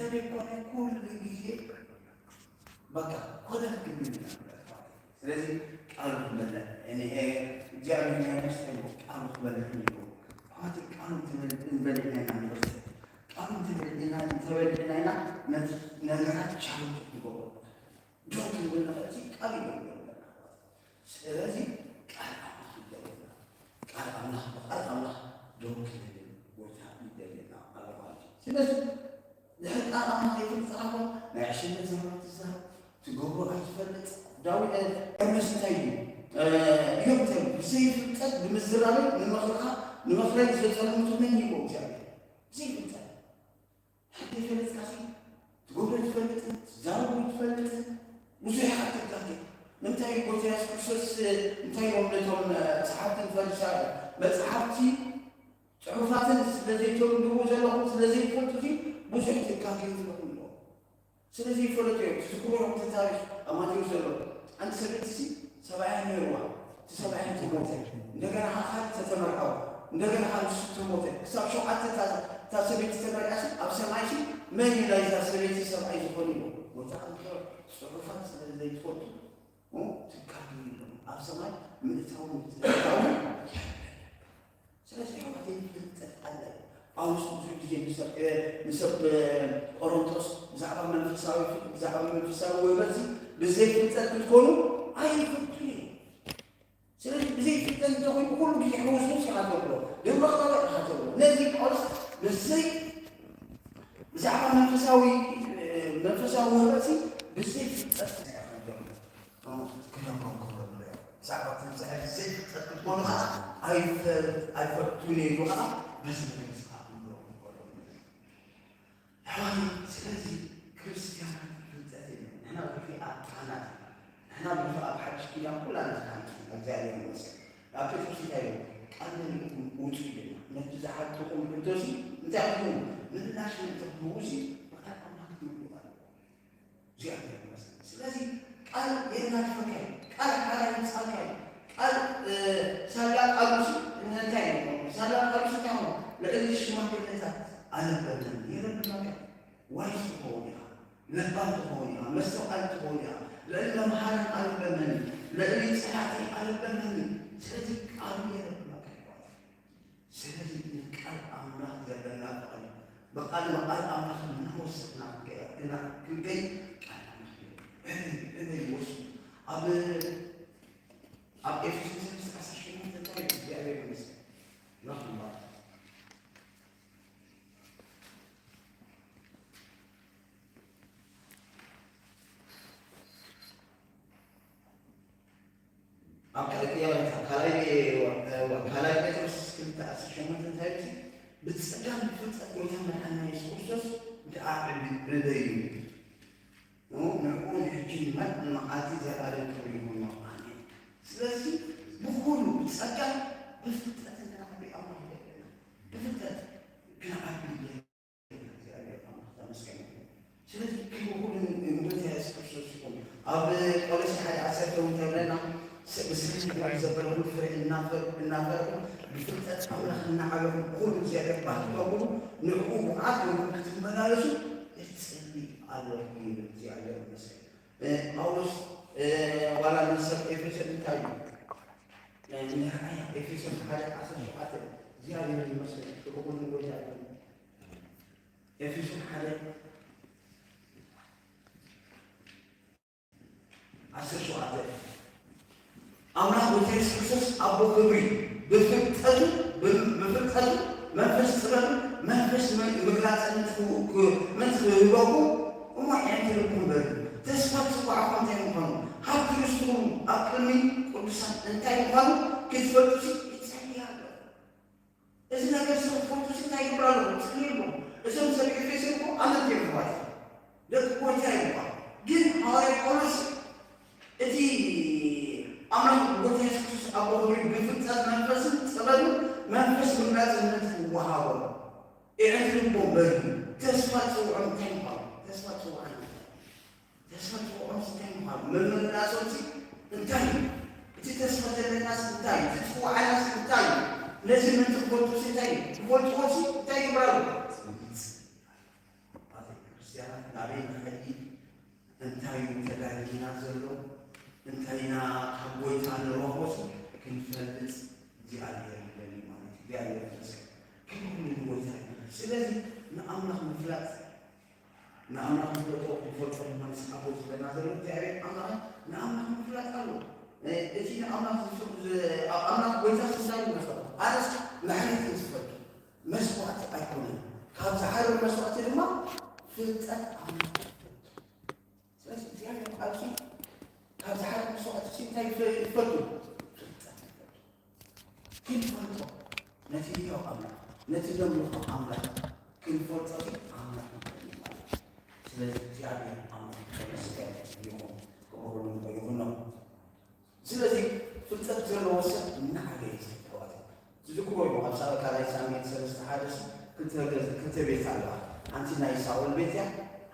ዘይኮነ ኩሉ ግዜ በቃ ኮነ ክግብር ኢና። ስለዚ ቃሉ ክበልዕ እኔ እግዚኣብሔር ናይ ነፍሰይ ቃሉ ክበልዕ እዩ። ኣዋቲ ቃሉ እንበልዕና ኢና ንወስድ። ቃሉ እንተበልዕና እንተበልዕና ኢና ነቲ ነገራት ቻሉ ትገብሮ። ዶ ክንብል ንኽእል ቃል ይገብር። ስለዚ ቃል ኣምላኽ ይደልየና። ቃል ኣምላኽ ብቃል ኣምላኽ ደው ክንብል ጎይታ ይደልየና ኣሎ ማለት እዩ። ስለዚ ድሕሪ ቃል ኣምላኽ ይፍልጥኻ እሞ ናይ ዕሽነት ዘመን ትዛረብ ትገብሮ ኣይትፈልጥ። ዳዊት ኤርምያስ እንታይ እዩ? እዮም እንታይ እዩ? ብዘይፍልጠት ብምዝራብን ንመኽርኻ ንመኽረይ ዘጸልምቱ መን ይብሎ እግዚኣብሔር? ብዘይፍልጠት ሓንቲ ፈለጥካሲ ትገብሮ ትፈልጥ ትዛረቡ ትፈልጥ ብዙሕ ሓተትካቲ። ንምንታይ ጎይታ የሱስ ክርስቶስ እንታይ ኢሎም ነቶም ጸሓፍትን ፈሪሳውያን መጽሓፍቲ ጽሑፋትን ስለ ዘይተንብቡ ዘለኹም ስለ ዘይትፈልጡ ብዙሕ ትካትዩ ኣለኹም ኢሎም። ስለ ዘይፈለጡ እዮም። ትዝክሩ እቲ ታሪኽ ኣብ ማቴዎስ ዘሎ ሓንቲ ሰበይቲ ሲ ሰብኣያ ነይርዋ። እቲ ሰብኣያ ተሞተ። እንደገና ኸዓ ካልእ ተተመርዓወ። እንደገና ኸዓ ንሱ ተሞተ። ክሳብ ሸውዓተ እታ እታ ሰበይቲ ተመርዕያ ሲ ኣብ ሰማይ ሲ መን እዩ ናይዛ ሰበይቲ ሰብኣይ ዝኾን ኢሉ። ጎይታ ኣምላኽ ጽሑፋት ስለ ዘይትፈልጡ እሞ ትካትዩ ኢሎም። ኣብ ሰማይ ምእታውን ምእታውን ስለዚ ኣሕዋተይ ፍልጠት ኣለ። ጳውሎስ ብዙሕ ግዜ ንሰብ ንሰብ ቆሮንቶስ ብዛዕባ መንፈሳዊ ብዛዕባ መንፈሳዊ ወይበዚ ብዘይ ፍልጠት ክትኮኑ ኣይፍቱን እዩ። ስለዚ ብዘይ ፍልጠት እንተኮይኑ ኩሉ ግዜ ሕውስውስ ኢኻ ተብሎ ድምቕቕ ኢኻ ተብሎ። ነዚ ጳውሎስ ብዘይ ብዛዕባ መንፈሳዊ መንፈሳዊ ወይበዚ ብዘይ ፍልጠት ኢኻ ተብሎ። ክነግሮም ከሎ ብዛዕባ ትንሳኤ ዘይፍልጠት ክትኮኑ ከዓ ኣይፈ- ኣይፈቱን ኢሉ ከዓ በዚ መግለፂ ከዓ ክነግሮም ከሎ ኣሕዋት፣ ስለዚ ክርስትያን ፍልጠት የለን። ንሕና ብዙሕ ኣብ ካህናት ኢና። ንሕና ብዙሕ ኣብ ሓድሽ ኪዳን ኩላና ካህናት ኢና። እግዚኣብሔር ይመስገን። ኣብ ጴጥሮስ እንታይ ኢሉ? ቃል መሊእኩም ውፁ ኢልና። ነቲ ዝሓተኩም ሕቶሲ እንታይ ክትህቡ? ምላሽ ምእንቲ ክትህቡሲ ብቃል ኣምላኽ ክትምልኡ ኣለኩም። እግዚኣብሔር ይመስገን። ስለዚ ቃል የናድፈካ እዩ። ቃል ሓራ ይምጻካ እዩ። ቃል ሳላ ቃሉሲ እንታይ ነው? ሳላ ቃሉሲ እንታይ ነው? ልዕሊ ሽማግለታት ኣለበትን የረብናካ። ዋይስ ትኸውን ኢኻ፣ ለባም ትኸውን ኢኻ፣ መስተውዓል ትኸውን ኢኻ። ልዕሊ መምሃራን ኣለበትን፣ ልዕሊ ጸላእቲ ኣለበትን። ስለዚ ቃሉ የረብናካ እዩ። ስለዚ ንቃል ኣምላኽ ዘለና ፍቕሪ ብቃል ንቃል ኣምላኽ እናወሰድና ክንከይድ ቃል ኣምላኽ እዩ። ዕበይ ዕበይ ወስዱ። ኣብ ኣብ ኤፌሶን ስድስተ ዓሰርተ ሸሞንተ እንታይ እዩ? እግዚኣብሔር ይመስገን። ናኹም ባርክ። ኣብ ካልኣይ ካልኣይ ካልኣይ ጴጥሮስ ክልተ ዓሰርተ ሸሞንተ እንታይ ይብል? ብጸጋም ብፍልጠት ጎይታ መድሓንና የሱስ ክርስቶስ ደኣ ዕብዩ ዕበዩ። ንዕኡ ንሕጂ ንመዓልቲ ዘለኣለም ክብሪ ይኹኖ። ኣሜን። ስለዚ ብኹሉ ብጸጋ ብፍልጠት ክንዓቢ ኣምላኽ ይደልየና። ብፍልጠት ክንዓቢ ይደልየና። እግዚኣብሔር ኣምላኽ ተመስገን ይኹን። ስለዚ ክብሪ ኩሉ ንጎይታ የሱስ ክርስቶስ ይኹን። ኣብ ቆሎሴ ሓደ ዓሰርተ እውን እንታይ ይብለና? ስ- ብስክሪን ዘበለኹም ፍረ እናፈር- እናፈረኹም ብፍልጠት ኣምላኽ እናዓበኹም ኩሉ እግዚኣብሔር ባህ ትገብሩ ንዕኡ ብዓት ኮይንኩም ክትመላለሱ እጽሊ ኣለኹ ይብል እግዚኣብሔር ይመስገን። እ፣ ጳውሎስ እ፣ ዋላ ንሰብ ኤፌሶን እንታይ እዩ? እ፣ ንርኣያ ኤፌሶን ሓደ ዓሰርተ ሸውዓተ እግዚኣብሔር ይመስገን ክብሪ ኩሉ ንጎይታ ይኹን። ኤፌሶን ሓደ ዓሰርተ ሸውዓተ ኣምላኽ ጎይታ የሱስ ክርስቶስ ኣቦ ክብሪ ብፍልጠቱ ብፍልጠቱ መንፈስ ጥበብ መንፈስ ምግላጽ ምእንቲ ክህበኩም እሞ ኣዕንቲ ልብኩም በሉ። ተስፋ ዝጽውዓኩም እንታይ ምዃኑ ሃብቲ ርስቱ ኣብ ቅድሚ ቅዱሳን እንታይ ምዃኑ ክትፈልጡ ይጸልያ ኣሎ። እዚ ነገር እዚ ክትፈልጡ ሲ እንታይ ይገብር ኣለኹ? ጽልዩ ኣለኹ። እዞም ሰብ ኤፌሶን እኮ ኣመንቲ እዮም ኣሕዋት። ደቂ ጎይታ እዮም እኳ። ግን ሃዋርያ ጳውሎስ እቲ ኣምላኽ ጎይታ የሱስ ክርስቶስ ኣቦ ክብሪ ብፍልጠት መንፈስን ጥበብን መንፈስ ምግላጽን ነቲ ክወሃቦም። የዕንቲ ልቦም በሉ። ተስፋ ጽውዖም እንታይ ምዃኑ? ተስፋ ጽውዓና እንታይ? ተስፋ ጽውዖምሲ እንታይ ምዃኑ? መመላሶምሲ እንታይ እዩ? እቲ ተስፋ ዘለናስ እንታይ እዩ? እቲ ጽውዓናስ እንታይ እዩ? ነዚ ምእንቲ ክፈልጡሲ እንታይ እዩ? ክፈልጥዎሲ እንታይ ይግበሩ? ኣቲ ክርስትያን ናበይ ንኸይድ፣ እንታይ እዩ ተዳሊና ዘሎ፣ እንታይ ኢና ካብ ጎይታ ንረኽቦ ሲ ክንፈልጥ እግዚኣብሔር ይደሊ ማለት እዩ። እግዚኣብሔር ይመስገን። ክብሪ ንጎይታ ይበል። ስለዚ ንኣምላኽ ምፍላጥ፣ ንኣምላኽ ንፈልጦ፣ ንፈልጦ ድማ ንስሓቦ ዝበልና ዘሎ እግዚኣብሔር ኣምላኽ፣ ንኣምላኽ ምፍላጥ ኣሎ። እ፣ እቲ ንኣምላኽ ዝፍ-፣ ዝ-፣ ኣብ ኣምላኽ ጎይታ ዝዛረብ ይመስለኩም። ኣነስ ምሕረት እዩ ዝፈቱ፣ መስዋዕቲ ኣይኮነን። ካብ ዝሓርር መስዋዕቲ ድማ ፍልጠት ኣምላኽ ይፈቱ። ስለዚ እግዚኣብሔር ኣብዚ ካብ ዝሓርር መስዋዕቲ ሲ እንታይ ይፈ-፣ ይፈቱ? ፍልጠት ይፈቱ። ክንፈልጦ፣ ነቲ ህያው ኣምላኽ፣ ነቲ ዘምልኾ ኣምላኽ ክንፈልጦ ሲ ኣምላኽ ይፈቱ ማለት እዩ። ስለዚ እግዚኣብሔር ኣምላኽ ተመስገን ይኹን፣ ክብሪ ይኹኖ። ስለዚ ፍልጠት ዘለዎ ሰብ እናዓበየ ይኸይድ፣ ኣሕዋት። ትዝክሮ ኢኹም፣ ኣብ ሳበካ ናይ ሳሙኤል ሰለስተ ሓደ ሲ ክልተ ገዝ-፣ ክልተ ቤት ኣለዋ። ሓንቲ ናይ ሳኦል ቤት እያ፣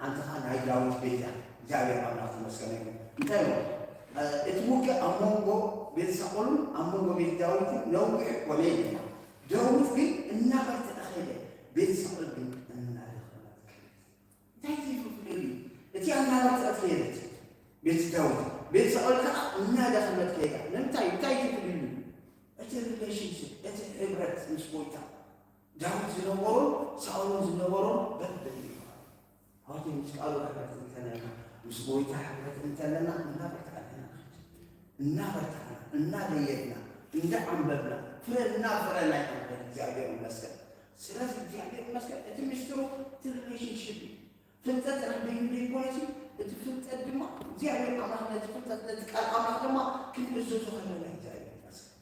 ሓንቲ ኸዓ ናይ ዳዊት ቤት እያ። እግዚኣብሔር ኣምላኽ ተመስገነ ይኹን። እንታይ ኢሉ? እ፣ እቲ ውግእ ኣብ መንጎ ቤት ሳኦልን ኣብ መንጎ ቤት ዳዊትን ነዊሕ ኮነ ይብለና። ዳዊት ግን እናበርትዐ ኸይደ፣ ቤት ሳኦል ግን እናደኸመት ከይደ። እንታይ ትፍልፍል እዩ? እቲ ኣናባብትኣ ትኸይደት ቤት ዳዊት፣ ቤት ሳኦል ከዓ እናደኸመት ከይዳ። ንምንታይ? እንታይ ትፍልፍል እዩ? እቲ ሪሌሽንሽፕ፣ እቲ ሕብረት ምስ ጎይታ። ዳዊት ዝነበሮን ሳኦልን ዝነበሮን በደል እዩ። ኣቲ ምስ ቃሉ ሕብረት እንተለና፣ ምስ ጎይታ ሕብረት እንተለና፣ እናበርታዕና ኢና ንኸይድ። እናበርታዕና፣ እናደየብና፣ እንዳዓንበብና፣ ፍረ እናፍረና ኢና ንኸይድ። እግዚኣብሔር ይመስገን። ስለዚ እግዚኣብሔር ይመስገን፣ እቲ ምስጢሩ እቲ ሪሌሽንሽፕ እዩ። ፍልጠት ጥራሕ ደይብሉ ይኮነሲ፣ እቲ ፍልጠት ድማ እግዚኣብሔር ኣምላኽ ነቲ ፍልጠት፣ ነቲ ቃል ኣምላኽ ድማ ክንእዘዞ ከለና እዩ እግዚኣብሔር ይመስገን።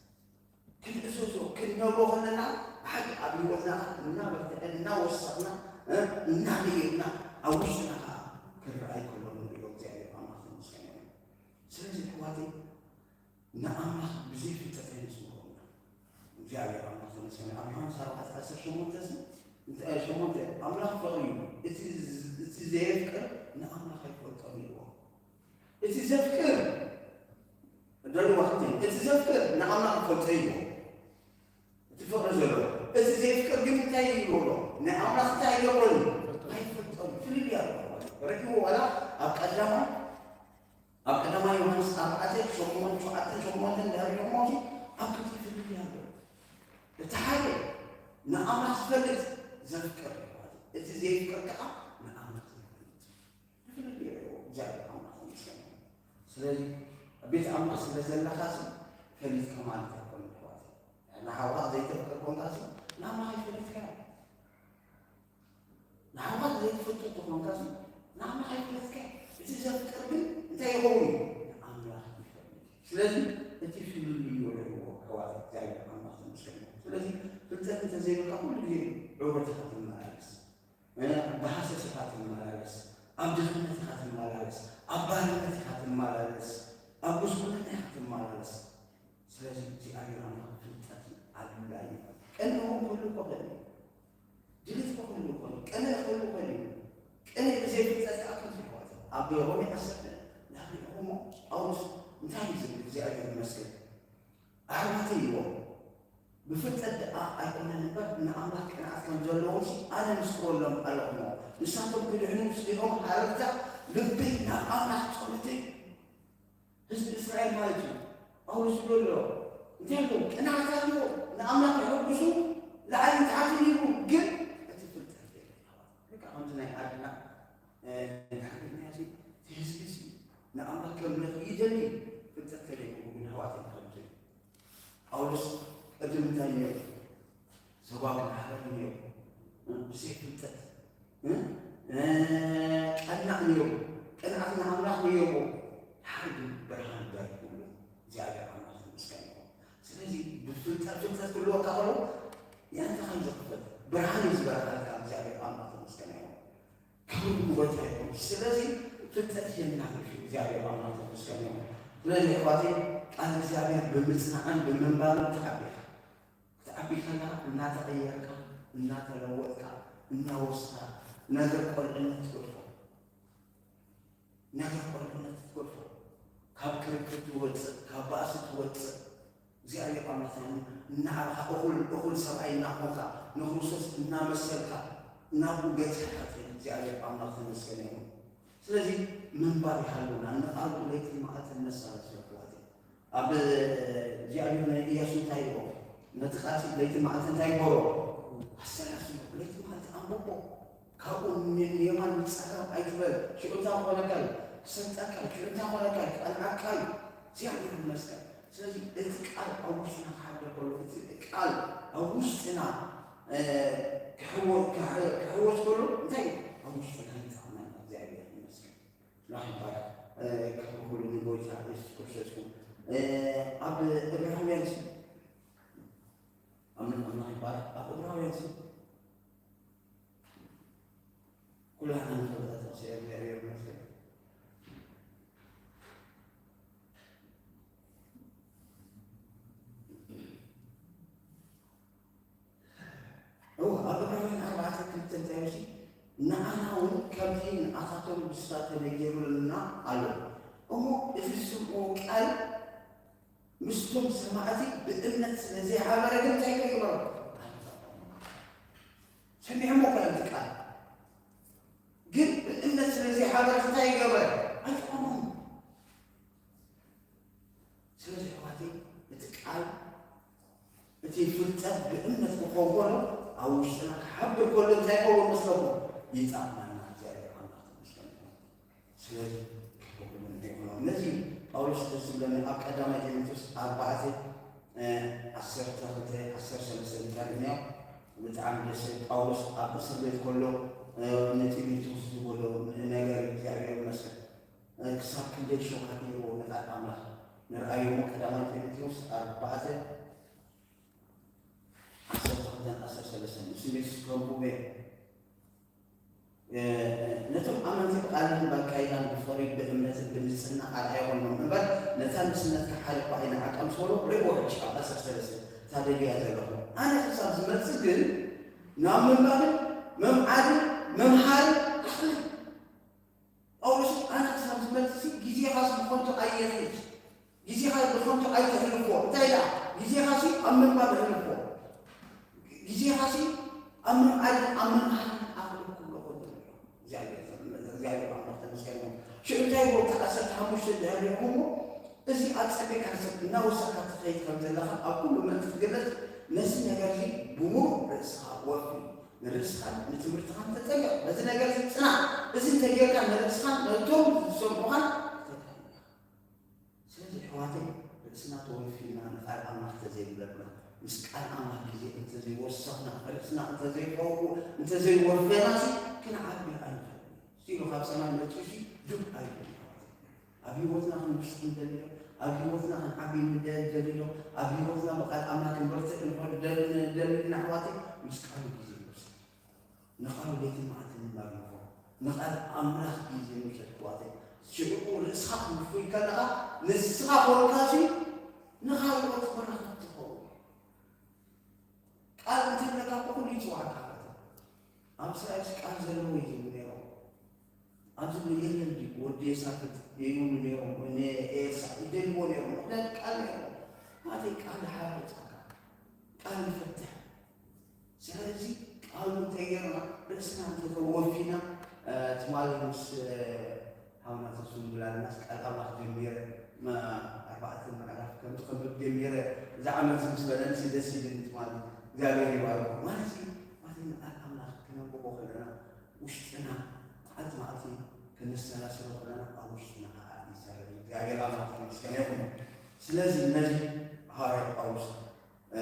ክንእዘዞ፣ ክንነብሮ ከለና፣ ብሓቂ ኣብ ህይወትና እናበርትዐ፣ እናወሰኽና፣ እ፣ እናደየብና፣ ኣብ ውሽጥና ከዓ ክረኣይ ከሎ ንሪኦ እግዚኣብሔር ኣምላኽ ይመስገን። ስለዚ ኣሕዋተይ፣ ንኣምላኽ ብዘይ ፍልጠት ኣይነስምዖ ኢና። እግዚኣብሔር ኣምላኽ ተመስገን። ኣብ ዮሃንስ ኣርባዕተ ዓሰርተ ሸሞንተ ሲ፣ እንታይ፣ ሸሞንተ፣ ኣምላኽ ፍቕሪ እዩ። እቲ ዝ-፣ እቲ ዘየፍቅር ንኣምላኽ ኣይፈልጦን ኢልዎ። እቲ ዘፍቅር፣ ደልዋ ክልተ፣ እቲ ዘፍቅር ንኣምላኽ ይፈልጦ ኢልዎ። እቲ ፍቕሪ ዘለዎ። እቲ ዘየፍቅር ግን እንታይ ይብሎ? ንኣምላኽ እንታይ ኣይገብሮን እዩ? ኣይፈልጦን እዩ። ፍልልይ ኣሎ። ረኪቡ ዋላ ኣብ ቀዳማይ ኣብ ቀዳማይ ዮሃንስ ኣርባዕተ ሸሞንተ፣ ሸውዓተ ሸሞንተ እንድሕር ሪኦሞ፣ ኣብ ክልተ ፍልልይ ኣሎ። እቲ ሓደ ንኣምላኽ ዝፈልጥ ዘፍቅር እዩ። እቲ ዘየፍቅር ከዓ ንኣምላኽ ዘይፈልጥ። ፍልልይ ኣለዎ። እግዚኣብሔር ኣምላኽ ይመስገን። ስለዚ ኣብ ቤት ኣምላኽ ስለ ዘለኻ ሲ ፈሊጥካ ማለት ኣይኮነን፣ ኣሕዋት። ንሓውኻ ዘይተፍቅር ኮንካ ሲ ንኣምላኽ ኣይፈሊጥካዮ። ንሓውኻ ዘይትፈቱ እንተኾንካ ሲ ንኣምላኽ ኣይፈለጥካዮ። እቲ ዘፍቅር ግን እንታይ ይኸውን እዩ? ንኣምላኽ ይፈልጥ። ስለዚ እቲ ፍልልይ ይረእይዎ፣ ኣሕዋት። እግዚኣብሔር ኣምላኽ ተመስገን። ስለዚ ፍልጠት እንተዘይብልካ ኩሉ ግዜ ዕውረት ኢኻ ትመላለስ። እ፣ ብሃሰስ ኢኻ ትመላለስ። ኣብ ድኽነት ኢኻ ትመላለስ። ኣብ ባርነት ኢኻ ትመላለስ። ኣብ ጉስቁልና ኢኻ ትመላለስ። ስለዚ እግዚኣብሔር ኣምላኽ ፍልጠት ኣድላይ እዩ። ቅንኢ እውን ክህሉ እኮ ይኽእል እዩ። ድሌት እኮ ክህሉ ይኽእል እዩ። ቅንኢ ክህሉ ይኽእል እዩ። ቅንኢ ብዘይ ፍልጠት ከዓ ከምዚ ይሕዋት። ኣብ ሮሜ ዓሰርተ ንኽንሪኦ እሞ ጳውሎስ እንታይ እዩ ዝብል? እግዚኣብሔር ይመስገን። ኣሕዋተይ ይብሎ፣ ብፍልጠት ደኣ ኣይኮነን እምበር ንኣምላኽ ቅንዓት ከም ዘለዎም ሲ ኣነ ምስክረሎም ኣለኹ እሞ። ንሳቶም ክድሕኑ ምስ ርኦም ሃረርታ ልበይ ናብ ኣምላኽ ጸሎተይ ህዝቢ እስራኤል ማለት እዩ። ጳውሎስ ይብሎ ኣሎ፣ እንታይ ኣሎ? ቅንዓት ኣሎ። ንኣምላኽ የሐጉሱ፣ ላዕልን ታሕትን ይብሉ፣ ግን እቲ ፍልጠት የለን። ልክዕ ከምዚ ናይ ዓድና፣ እ፣ ናይ ዓድና እዚ፣ እቲ ህዝቢ እዚ ንኣምላኽ ከምልኽ ይደሊ፣ ፍልጠት ከለይብሉ ግን ኣሕዋተይ ከምዚ እዩ። ጳውሎስ ቅድም እንታይ ነይሩ? ሰብኣዊ ማሕበር ነይሩ። ብዘይ ፍልጠት፣ እ? እ፣ ቀናእ ነይሩ። ቅንዓት ንኣምላኽ ነይርዎ። ድሓር ግን ብርሃን በሪህሉ። እግዚኣብሔር ኣምላኽ ይመስገን ይኹን። ስለዚ ብፍልጠት፣ ፍልጠት ክህልወካ ከሎ፣ ያንተ ከም ዝኽፈት ብርሃን እዩ ዝበርሃልካ። እግዚኣብሔር ኣምላኽ ይመስገን ይኹን። ክብሪ ንጎይታ ይኹን። ስለዚ ፍልጠት የናግፍ እዩ። እግዚኣብሔር ኣምላኽ ይመስገን ይኹን። ስለዚ ኣሕዋተይ፣ ቃል እግዚኣብሔር ብምጽናዕን ብምንባብን ትዓቢ ኢኻ። ክትዓቢ ከለኻ እናተቐየርካ፣ እናተለወጥካ፣ እናወስኻ፣ ነገር ቆልዕነት ትገድፎ። ነገር ቆልዕነት ትገድፎ። ካብ ክርክር ትወጽእ፣ ካብ ባእሲ ትወጽእ። እግዚኣብሔር ኣምላኽ እናዓበኻ፣ እኹል፣ እኹል ሰብኣይ እናኾንካ፣ ንክርስቶስ እናመሰልካ፣ ናብኡ ገጽካ ትኸይድ። እግዚኣብሔር ኣምላኽ ተመስገን ይኹን። ስለዚ ምንባብ ይሃልውና፣ ንቃሉ ለይትን መዓልትን ነሳልስ። ኣሕዋተይ፣ ኣብ እግዚኣብሔር ናይ ኢያሱ እንታይ ይብሎ? ነቲ ቃልሲ ለይትን መዓልትን እንታይ ይግበሮ? ኣሰላስሎ። ለይትን መዓልትን ኣንብቦ። ካብኡ ን-፣ ንየማን ንጸጋም ኣይትበል። ሽዑ እንታይ ክኾነካ እዩ? ክሰልጠካ እዩ። ሽዑ እንታይ ክኾነካ እዩ? ክቐንዓካ እዩ። እግዚኣብሔር ይመስገን። ስለዚ እቲ ቃል ኣብ ውሽጥና ክሓድር ከሎ፣ እቲ ቃል ኣብ ውሽጥና፣ እ፣ ክሕወ-፣ ክሕ-፣ ክሕወስ ከሎ እንታይ እዩ? ኣብ ውሽጥና ይጠቕመና። እግዚኣብሔር ይመስገን። ኣምላኽ ይባረክ። እ፣ ክብሪ ኩሉ ንጎይታ የሱስ ክርስቶስ ይኹን። እ፣ ኣብ ዕብራውያን ሲ-፣ ኣምላኽ፣ ኣምላኽ ይባረክ። ኣብ ዕብራውያን ሲ-፣ ኩላትና ንፈልጣ ጥቕሲ እያ፣ እግዚኣብሔር ይመስገን። እወ፣ ኣብ ዕብራውያን ኣርባዕተ ክልተ እንታይ ኢሉ? ንዓና እውን ከምቲ ንኣኻቶም ብስራት ተነጊሩልና ኣሎ። እሞ እቲ ዝስምዑ ቃል ምስቶም ሰማዕቲ ብእምነት ስለ ዘይሓበረ ግን እንታይ ከይገበሩ? ሰሚዖሞ እኮ እዮም እቲ ቃል። ግን ብእምነት ስለ ዘይሓበረ እንታይ ይገበረ? ኣይጠቕሞም። ስለዚ ኣሕዋተይ፣ እቲ ቃል፣ እቲ ፍልጠት ብእምነት ክኸውን ከሎ፣ ኣብ ውሽጥና ክሓብር ከሎ እንታይ ይኸውን መስለኩም? ይጠቕመና። እግዚኣብሔር ኣምላኽ ተመስገን ይኹን። ስለዚ ክብሪ ንዕኡ ይኹን። ነዚ ጳውሎስ ደስ ዝብለኒ ኣብ ቀዳማይ ጢሞቴዎስ ኣርባዕተ፣ እ፣ ዓሰርተ ክልተ፣ ዓሰርተ ሰለስተ እንታይ ኢሉ? ብጣዕሚ ደስ ዝብል። ጳውሎስ ኣብ እስር ቤት ከሎ፣ እ፣ ንጢሞቴዎስ ዝበሎ ነገር እግዚኣብሔር ይመስገን። እ፣ ክሳብ ክንደይ ሸውሃት ነይርዎ ንቃል ኣምላኽ። ንርኣዮ እሞ ቀዳማይ ጢሞቴዎስ ኣርባዕተ፣ ዓሰርተ ክልተን ዓሰርተ ሰለስተን። ንስሜስ ከንብቦ እየ። እ፣ ነቶም ኣመንቲ ብቃልን ባካይዳን ብፍቕሪ ብእምነትን ብንጽህና ኣርኣያ ኾኖም እምበር፣ ነታ ንስነትካ ሓደ እኳ ኣይንዓቃ ምስ በሎ፣ ርእይዎ ሕጂ ኣብ ዓሰርተ ሰለስተ እታ ደልያ ዘለኹ። ኣነ ክሳብ ዝመጽእ ግን ናብ ምንባብን ምምዓድን ምምሃርን ኣኽሊ። ጳውሎስ ኣነ ክሳብ ዝመጽእ ግዜኻስ ብኸንቱ ኣየሕልፍ፣ ግዜኻ ብኸንቱ ኣይተሕልፎ። እንታይ ደኣ? ግዜኻሲ ኣብ ምንባብ ኣሕልፎ። ግዜኻሲ ኣብ ምምዓድን ኣብ ምምሃርን ኣኽሊ ክብሎ ከሎ። እግዚኣብሔር፣ እግዚኣብሔር ኣምላኽ ተመስገን ይኹን። ሽዑ እንታይ ይብሎ? እቲ ዓሰርተ ሓሙሽተ ድሕሪ ሪእኹሞ፣ እዚ ኣጸቢቕካ ሰብ እናወሰኽካ ትኸይድ ከም ዘለኻ ኣብ ኩሉ ምእንቲ ክትግለጽ፣ ነዚ ነገር እዚ ብምሉእ ርእስኻ ወፊ። ንርእስኻን ንትምህርትኻን ተጸንዕ። በዚ ነገር እዚ ጽናዕ። እዚ እንተጌርካ ንርእስኻን ነቶም ዝሰምዑኻን ትድሕን ኢኻ። ስለዚ ኣሕዋተይ፣ ርእስና ተወፊና ንቃል ኣምላኽ እንተዘይብለና፣ ምስ ቃል ኣምላኽ ግዜ እንተዘይወሰኽና፣ ርእስና እንተዘይፈውቁ፣ እንተዘይወፈናሲ ክንዓቢ ኣይንኽእልን። ሲሉ ካብ ሰማይ መጺኡሲ ዱብ ኣይብልን። ኣብ ህይወትና ክንውስኽ ንደሊ ዶ? ኣብ ህይወትና ክንዓቢ ንደ-፣ ንደሊ ዶ? ኣብ ህይወትና ብቃል ኣምላኽ ክንበርትዕ ክንኸድ ንደሊ፣ ንደሊ ዲና ኣሕዋተይ? ምስ ቃሉ ግዜ ንውሰድ። ንቃሉ ለይትን መዓልትን ንባርኾ። ንቃል ኣምላኽ ግዜ ንውሰድ ኣሕዋተይ። ሽዑ ርእስኻ ክትውፍይ ከለኻ ንስኻ ኮንካሲ ንኻልኦት በረኸት ትኸውን። ቃል እንተለካ እኮ ኩሉ ይጽዋዓካ ማለት እዩ። ኣብ እስራኤልስ ቃል ዘለዎ እዩ ዝብሉ ነይሮም። ኣብዚ የለን ድዩ ወዲ የሳፍጥ ይብሉ ነይሮም፣ ንኤልሳዕ ይደልዎ ነይሮም። ምኽንያቱ ቃል ነይሮም። ማለት እዩ፣ ቃል ሓርጻካ፣ ቃል ይፈትሕ። ስለዚ ቃሉ እንተጌርና ርእስና እንተተወፊና፣ እ፣ ትማሊ ምስ፣ እ፣ ሓውና ተስፉ ብላልናስ ቃል ኣምላኽ ጀሚረ፣ መ-፣ ኣርባዕተ ምዕራፍ ከም ዝኸንብብ ጀሚረ፣ እዚ ዓመት ምስ በለንሲ ደስ ኢሉኒ ትማሊ። እግዚኣብሔር ይባርኮ። ማለት እዩ፣ ማለት እዩ፣ ቃል ኣምላኽ ክነንብቦ ከለና ውሽጥና መዓልቲ መዓልቲ ከነሰላስሎ ከለና ኣብ ውሽጥና ከዓ ይሰርሕ። እግዚኣብሔር ኣምላኽ ይመስገን ይኹን። ስለዚ ነዚ ሃዋርያ ጳውሎስ፣ እ፣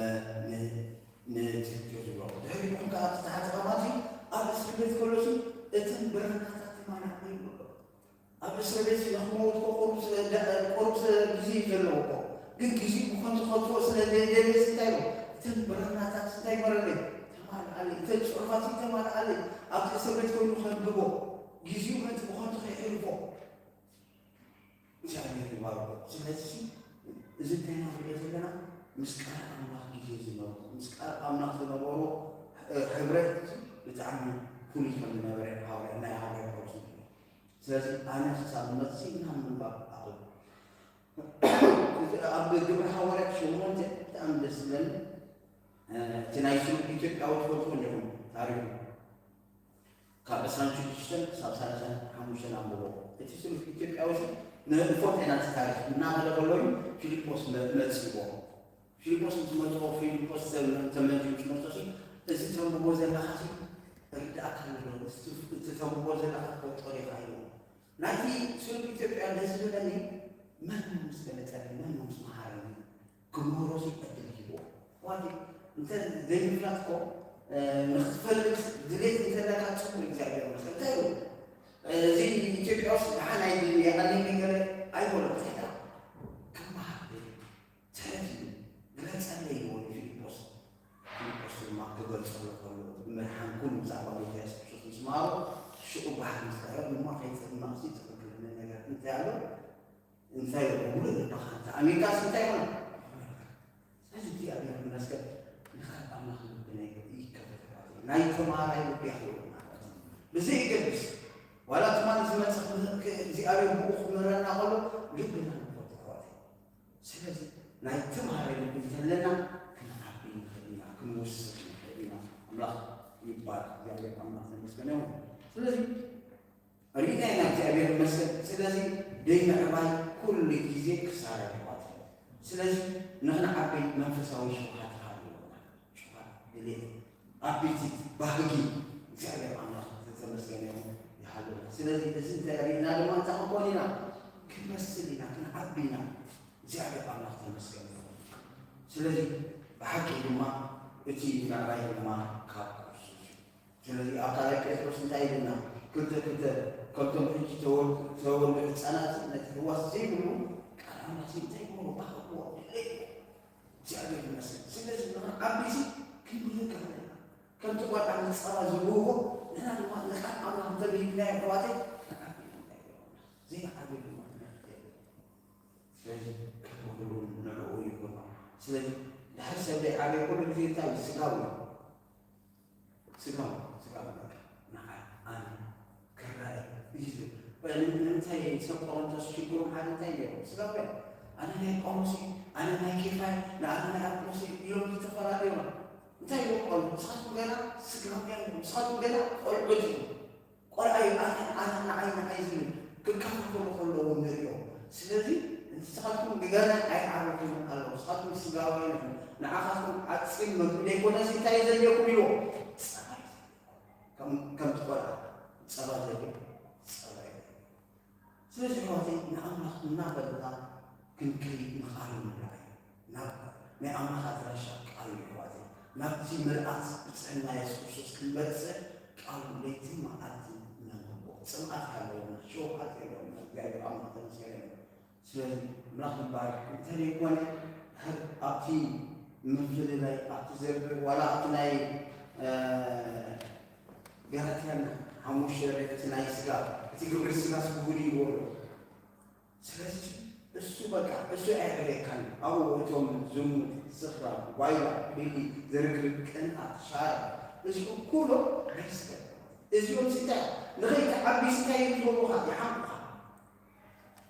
ን-፣ ንቲሞቴዎስ ዝብሎ። ድሕሪኡ ከዓ እቲ ታሕቲ ከማቲ ኣብ እስር ቤት ከሎሲ እተን ብራናታት ተማላእ ይብሎ። ኣብ እስር ቤት ንኽመውት እኮ ቁሩብ ስ-፣ ደ-፣ ቁሩብ ስ-፣ ግዜ እዩ ዘለዎ እኮ። ግን ግዜኡ ብኸንቱ ከጥፍኦ ስለ ዘይደልየሲ እንታይ ኢሉ? እተን ብራናታት እንታይ ግበረለይ? ተማልኣለይ። እተን ጽሑፋት ተማልኣለይ። ኣብቲ እስር ቤት ኮይኑ ከንብቦ። ግዜኡ ምእንቲ ብኸንቱ ከየሕልፎ። እግዚኣብሔር ይባርኮ። ስለዚ እዚ እንታይ ኢና ንሪኦ ዘለና? ምስ ቃል ኣምላኽ ግዜ ዝነበሩ፣ ምስ ቃል ኣምላኽ ዝነበሩ፣ እ፣ ሕብረት ብጣዕሚ ፍሉይ ከም ዝነበረ ሃዋርያ፣ ናይ ሃዋርያ ጳውሎስ ንሪኦ። ስለዚ ኣነ ክሳብ ዝመጽእ ናብ ምንባብ ኣቕርብ። እዚ ኣብ ግብሪ ሃዋርያት ሸሞንተ ብጣዕሚ ደስ ዝብለኒ፣ እ፣ እቲ ናይ ስሩዕ ኢትዮጵያዊ ትፈልጥዎ ኣለኹም ታሪኹ። ካብ ዕስራን ሽዱሽተን ክሳብ ሰላሳን ሓሙሽተን ኣንብቦ። እቲ ስሉፍ ኢትዮጵያዊ ንፎት ኢና እቲ ታሪኽ እናበለ ከሎ እዩ ፊልጶስ መ- መጺእዎ። ፊልጶስ ምስ መጽኦ ፊልጶስ ተመልዩ ምስ መጽኦ እዚ ተንብቦ ዘለኻ ርዳእካ ኣሎ፣ እቲ ተንብቦ ዘለኻ ትፈልጦ ዲኻ ኢልዎ። ናይቲ ስሉፍ ኢትዮጵያ ደስ ዝብለኒ መን ምስ ገለጸኒ መን ምስ መሃረኒ ክምህሮ ሲ ዕድል ሂብዎ። ዋቲ እንተ ዘይምፍላጥ ኮ ንክትፈልጥ ድሌት እንተለካ ጽቡቅ እግዚኣብሔር መስገን እንታይ እዩ እዚ ኢትዮጵያ ውስጥ ደሓን ኣይድል የቀለኝ ነገር ኣይበሎ እንታይ ዳ ከመሃር ትሕት እዩ ግለጸለይ ይበሉ ፊልጶስ። ፊልጶስ ድማ ክገልጸሉ ከሎ መድሓን ኩሉ ብዛዕባ ጎይታ የሱስ ክርስቶስ ምስ መሃሮ ሽዑ ባህር ምስ ተረፍ ድማ ከይጸማእሲ ትኽክል ነገር እንታይ ኣሎ እንታይ ይብሉ ልብኻ እንተ ኣሚንካስ እንታይ ይኾን? ስለዚ እግዚኣብሔር ይመስገን ንኻል ኣምላኽ ልቢ ናይ ይከፈት ናይ ተማሃራይ ልቢ ያኽብሩ ማለት እዩ። ብዘይ ይገብስ ዋላ ትማሊ ዝመጽእ እግዚኣብሔር ብኡ ክምህረና ከሎ ልብና ንፈቱ ኣሕዋት። ስለዚ ናይ ተማሃራይ ልቢ እንተለና ክንዓቢ ንኽእል ኢና፣ ክንወስኽ ንኽእል ኢና። ኣምላኽ ይባረክ። እግዚኣብሔር ኣምላኽ ዘመስገነ ይሁን። ስለዚ ሪኢና ኢና እግዚኣብሔር ይመስገን። ስለዚ ደይ ምዕባይ ኩሉ ግዜ ክሳራ ይዋጥ። ስለዚ ንኽንዓበይ መንፈሳዊ ሽውሃት ሃልወና ሽውሃት ድሌት ኣቢቲት ባህጊ እግዚኣብሔር ኣምላኽ ዝተመስገነ ይሁን ይሃልወና። ስለዚ እዚ እንታይ ሪኢና ድማ እንታይ ክንኮን ኢና ክንመስል ኢና ክንዓቢ ኢና። እግዚኣብሔር ኣምላኽ ተመስገን ይሁን። ስለዚ ብሓቂ ድማ እቲ ምዕባይ ድማ ካብ ክርስቶስ እዩ። ስለዚ ኣብ ካልኣይ ጴጥሮስ እንታይ ኢልና ክልተ ክልተ ከምቶም ሕጂ ተወልዱ ህፃናት ነቲ ህዋስ ዘይብሉ ቃል ኣምላኽ እንታይ ይብሉ ባህዎ ድሌት እግዚኣብሔር ይመስል ስለዚ ንዓቢሲ ክንብህግ ኣለና ከምቲ ቆልዓ ንፀባ ዝብህጎ ንሕና ድማ ንቃል ኣምላኽ እንተብሂግና ኣሕዋተይ ንዓቢ ዘይዓቢ ድማ ስለዚ ክትብህሉ ንዕኡ ይኹኖ ስለዚ ድሕር ሰብ ዘይዓበየ ኩሉ ግዜ እንታይ ስጋዊ ስጋዊ ስጋዊ በቃ ንዓይ ኣነ ክረኣይ እዩ ዝብል ንምንታይ ሰብ ቆሮንቶስ ሽግሮም ሓደ እንታይ ነይሮም ስጋውያን ኣነ ናይ ጳውሎስ እዩ ኣነ ናይ ኬፋ እዩ ንኣነ ናይ ኣጵሎስ እዩ ኢሎም ዝተፈላለዩ እዮም እንታይ እዮም ቆሉ ንስኻትኩም ገና ስጋውያን እዮም ንስኻትኩም ገና ቆልዑት እዩ ቆልዓ እዩ ኣነ ኣነ ንዓይ ንዓይ ዝብል ክከፋፈሉ ከለዉ ንሪኦ ስለዚ ንስኻትኩም ገና ኣይዓረፉን ኣለዉ ንስኻትኩም ስጋውያን ኢኹም ንዓኻትኩም ዓፂም መግቢ ዘይኮነስ እንታይ ዘድልየኩም ኢልዎ ፀባይ ከምቲ ቆልዓ ፀባ ዘድልዮ ፀባይ ስለዚ ኣሕዋተይ ንኣምላኽ እናፈለጥና ክንከይድ ንቃሉ ንርኣይ ናብ ናይ ኣምላኽ ኣድራሻ ቃሉ ኣሕዋተይ ናብቲ ምልኣት ብፅዕና የሱስ ክርስቶስ ክንበፅሕ ቃሉ ለይትን መዓልትን ነንብቦ ፅምኣት ኣለውና ሸውሃት የለውና እግዚኣብሔር ኣምላኽ ተመስገነ ስለዚ ኣምላኽ ይባረክ እንተዘይኮነ ኣብቲ ምፍልላይ ኣብቲ ዘርግር ዋላ ኣብቲ ናይ ገላትያን ሓሙሽተ እቲ ናይ ስጋ እቲ ግብሪ ስጋ ስጉድ ይብሎ ስለዚ እሱ በቃ እሱ ኣይዕረካን ኣብኡ እቶም ዝሙት ስኽራ ጓይላ ቤሊ ዝርግርግ ቅንኣት ሻራ እዚ ኩሎ ናይ ስጋ እዚኦም ስታይ ንኸይትዓቢ ስታይ ይገብሩኻ ይሓምቁኻ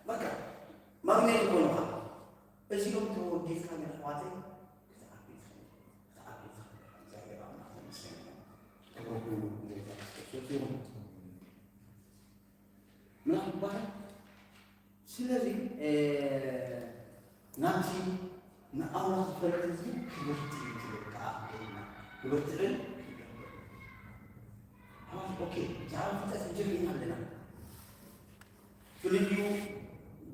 በቃ ማግኔት ይኮኑኻ እዚኦም ተወዲፍካ ንኣሕዋተይ ክትዓቢ ትኽእል ክትዓቢ ትኽእል እግዚኣብሔር ኣምላኽ ተመስገን ክብሪ ኩሉ ንጎይታ የሱስ ክርስቶስ ይኹን ምናምን ይባሃል ስለዚ ናብቲ ንኣምላኽ ዝፈልጥ ህዝቢ ክብርትዕ ትብል ከዓ ክብርትዕን ኦኬ ብዛዕባ ፍልጠት ንጀምር ኢና ኣለና ፍልልዩ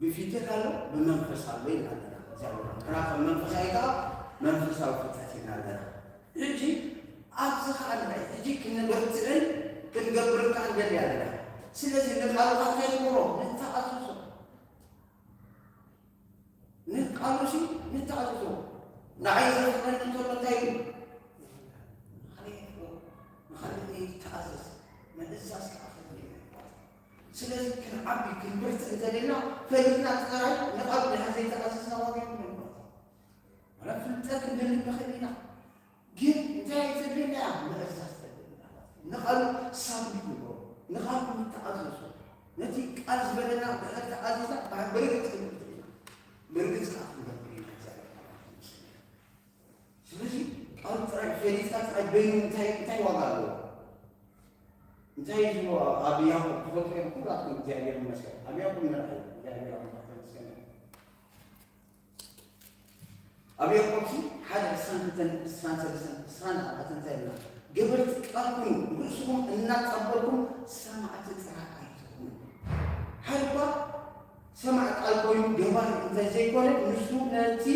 ብፊደል ኣሎ ብመንፈስ ኣሎ ኢና ኣለና እግዚኣብሔር ካብ መንፈሳዊ ከዓ መንፈሳዊ ፍልጠት ኢና ኣለና ሕጂ ኣብዚ ከዓ ንርአይ ሕጂ ክንበርትዕን ክንገብርን ከዓ ንደሊ ኣለና ስለዚ ንቃሉ ካብ እንታይ ንገብሮ ንተኣዘዞ ንቃሉሲ ንተኣዘዞ ንዓይ ዘፍቅረኒ እንተሎ እንታይ እዩ ንኻልእ ይፍቅሮ ንኻልእ ይተኣዘዝ ምእዛዝ ከዓ ፈሊና ይባል ስለዚ ክንዓቢ ክንብርትዕ እንተደልና ፈሊጥና ጥራይ ንቃሉ ድሕር ዘይተኣዘዝና ዋጋ የብሉን ማለት እዩ ፍልጠት ክንደሊ ንኽእል ኢና ግን እንታይ እዩ ዘድልየና እያ ምእዛዝ ዘድልየና ንቓሉ ሳብሚት ንግበሮ ንቓሉ ንተኣዘዞ ነቲ ቃል ዝበለና ድሕር ተኣዚዝና ብርግፅ ክንብል ኢና ብርግፅ ከዓ ክንገብር ኢና እግዚኣብሔር ስለዚ ቃሉ ጥራይ ፈሊጥካ ጥራይ በይኑ እንታይ እንታይ ዋጋ ኣለዎ እንታይ እዩ ዝብሎ ኣብ ያዕቆብ ትፈልጡ እዮም ኩላትኩም፣ እግዚኣብሔር ይመስገን። ኣብ ያዕቆብ ንርኣይ፣ እግዚኣብሔር ኣምላኽ ተመስገን። ኣብ ያዕቆብ ሲ ሓደ ዕስራን ክልተን፣ ዕስራን ሰለስተን፣ ዕስራን ኣርባዕተን እንታይ ይብልና? ገበርቲ ቃል ኩኑ፣ ርእስኹም እናጸበልኩም ሰማዕቲ ጥራይ ኣይትኹኑ። ሓደ እኳ ሰማዕ ቃል ኮይኑ ገባር እንተ ዘይኮነ፣ ንሱ ነቲ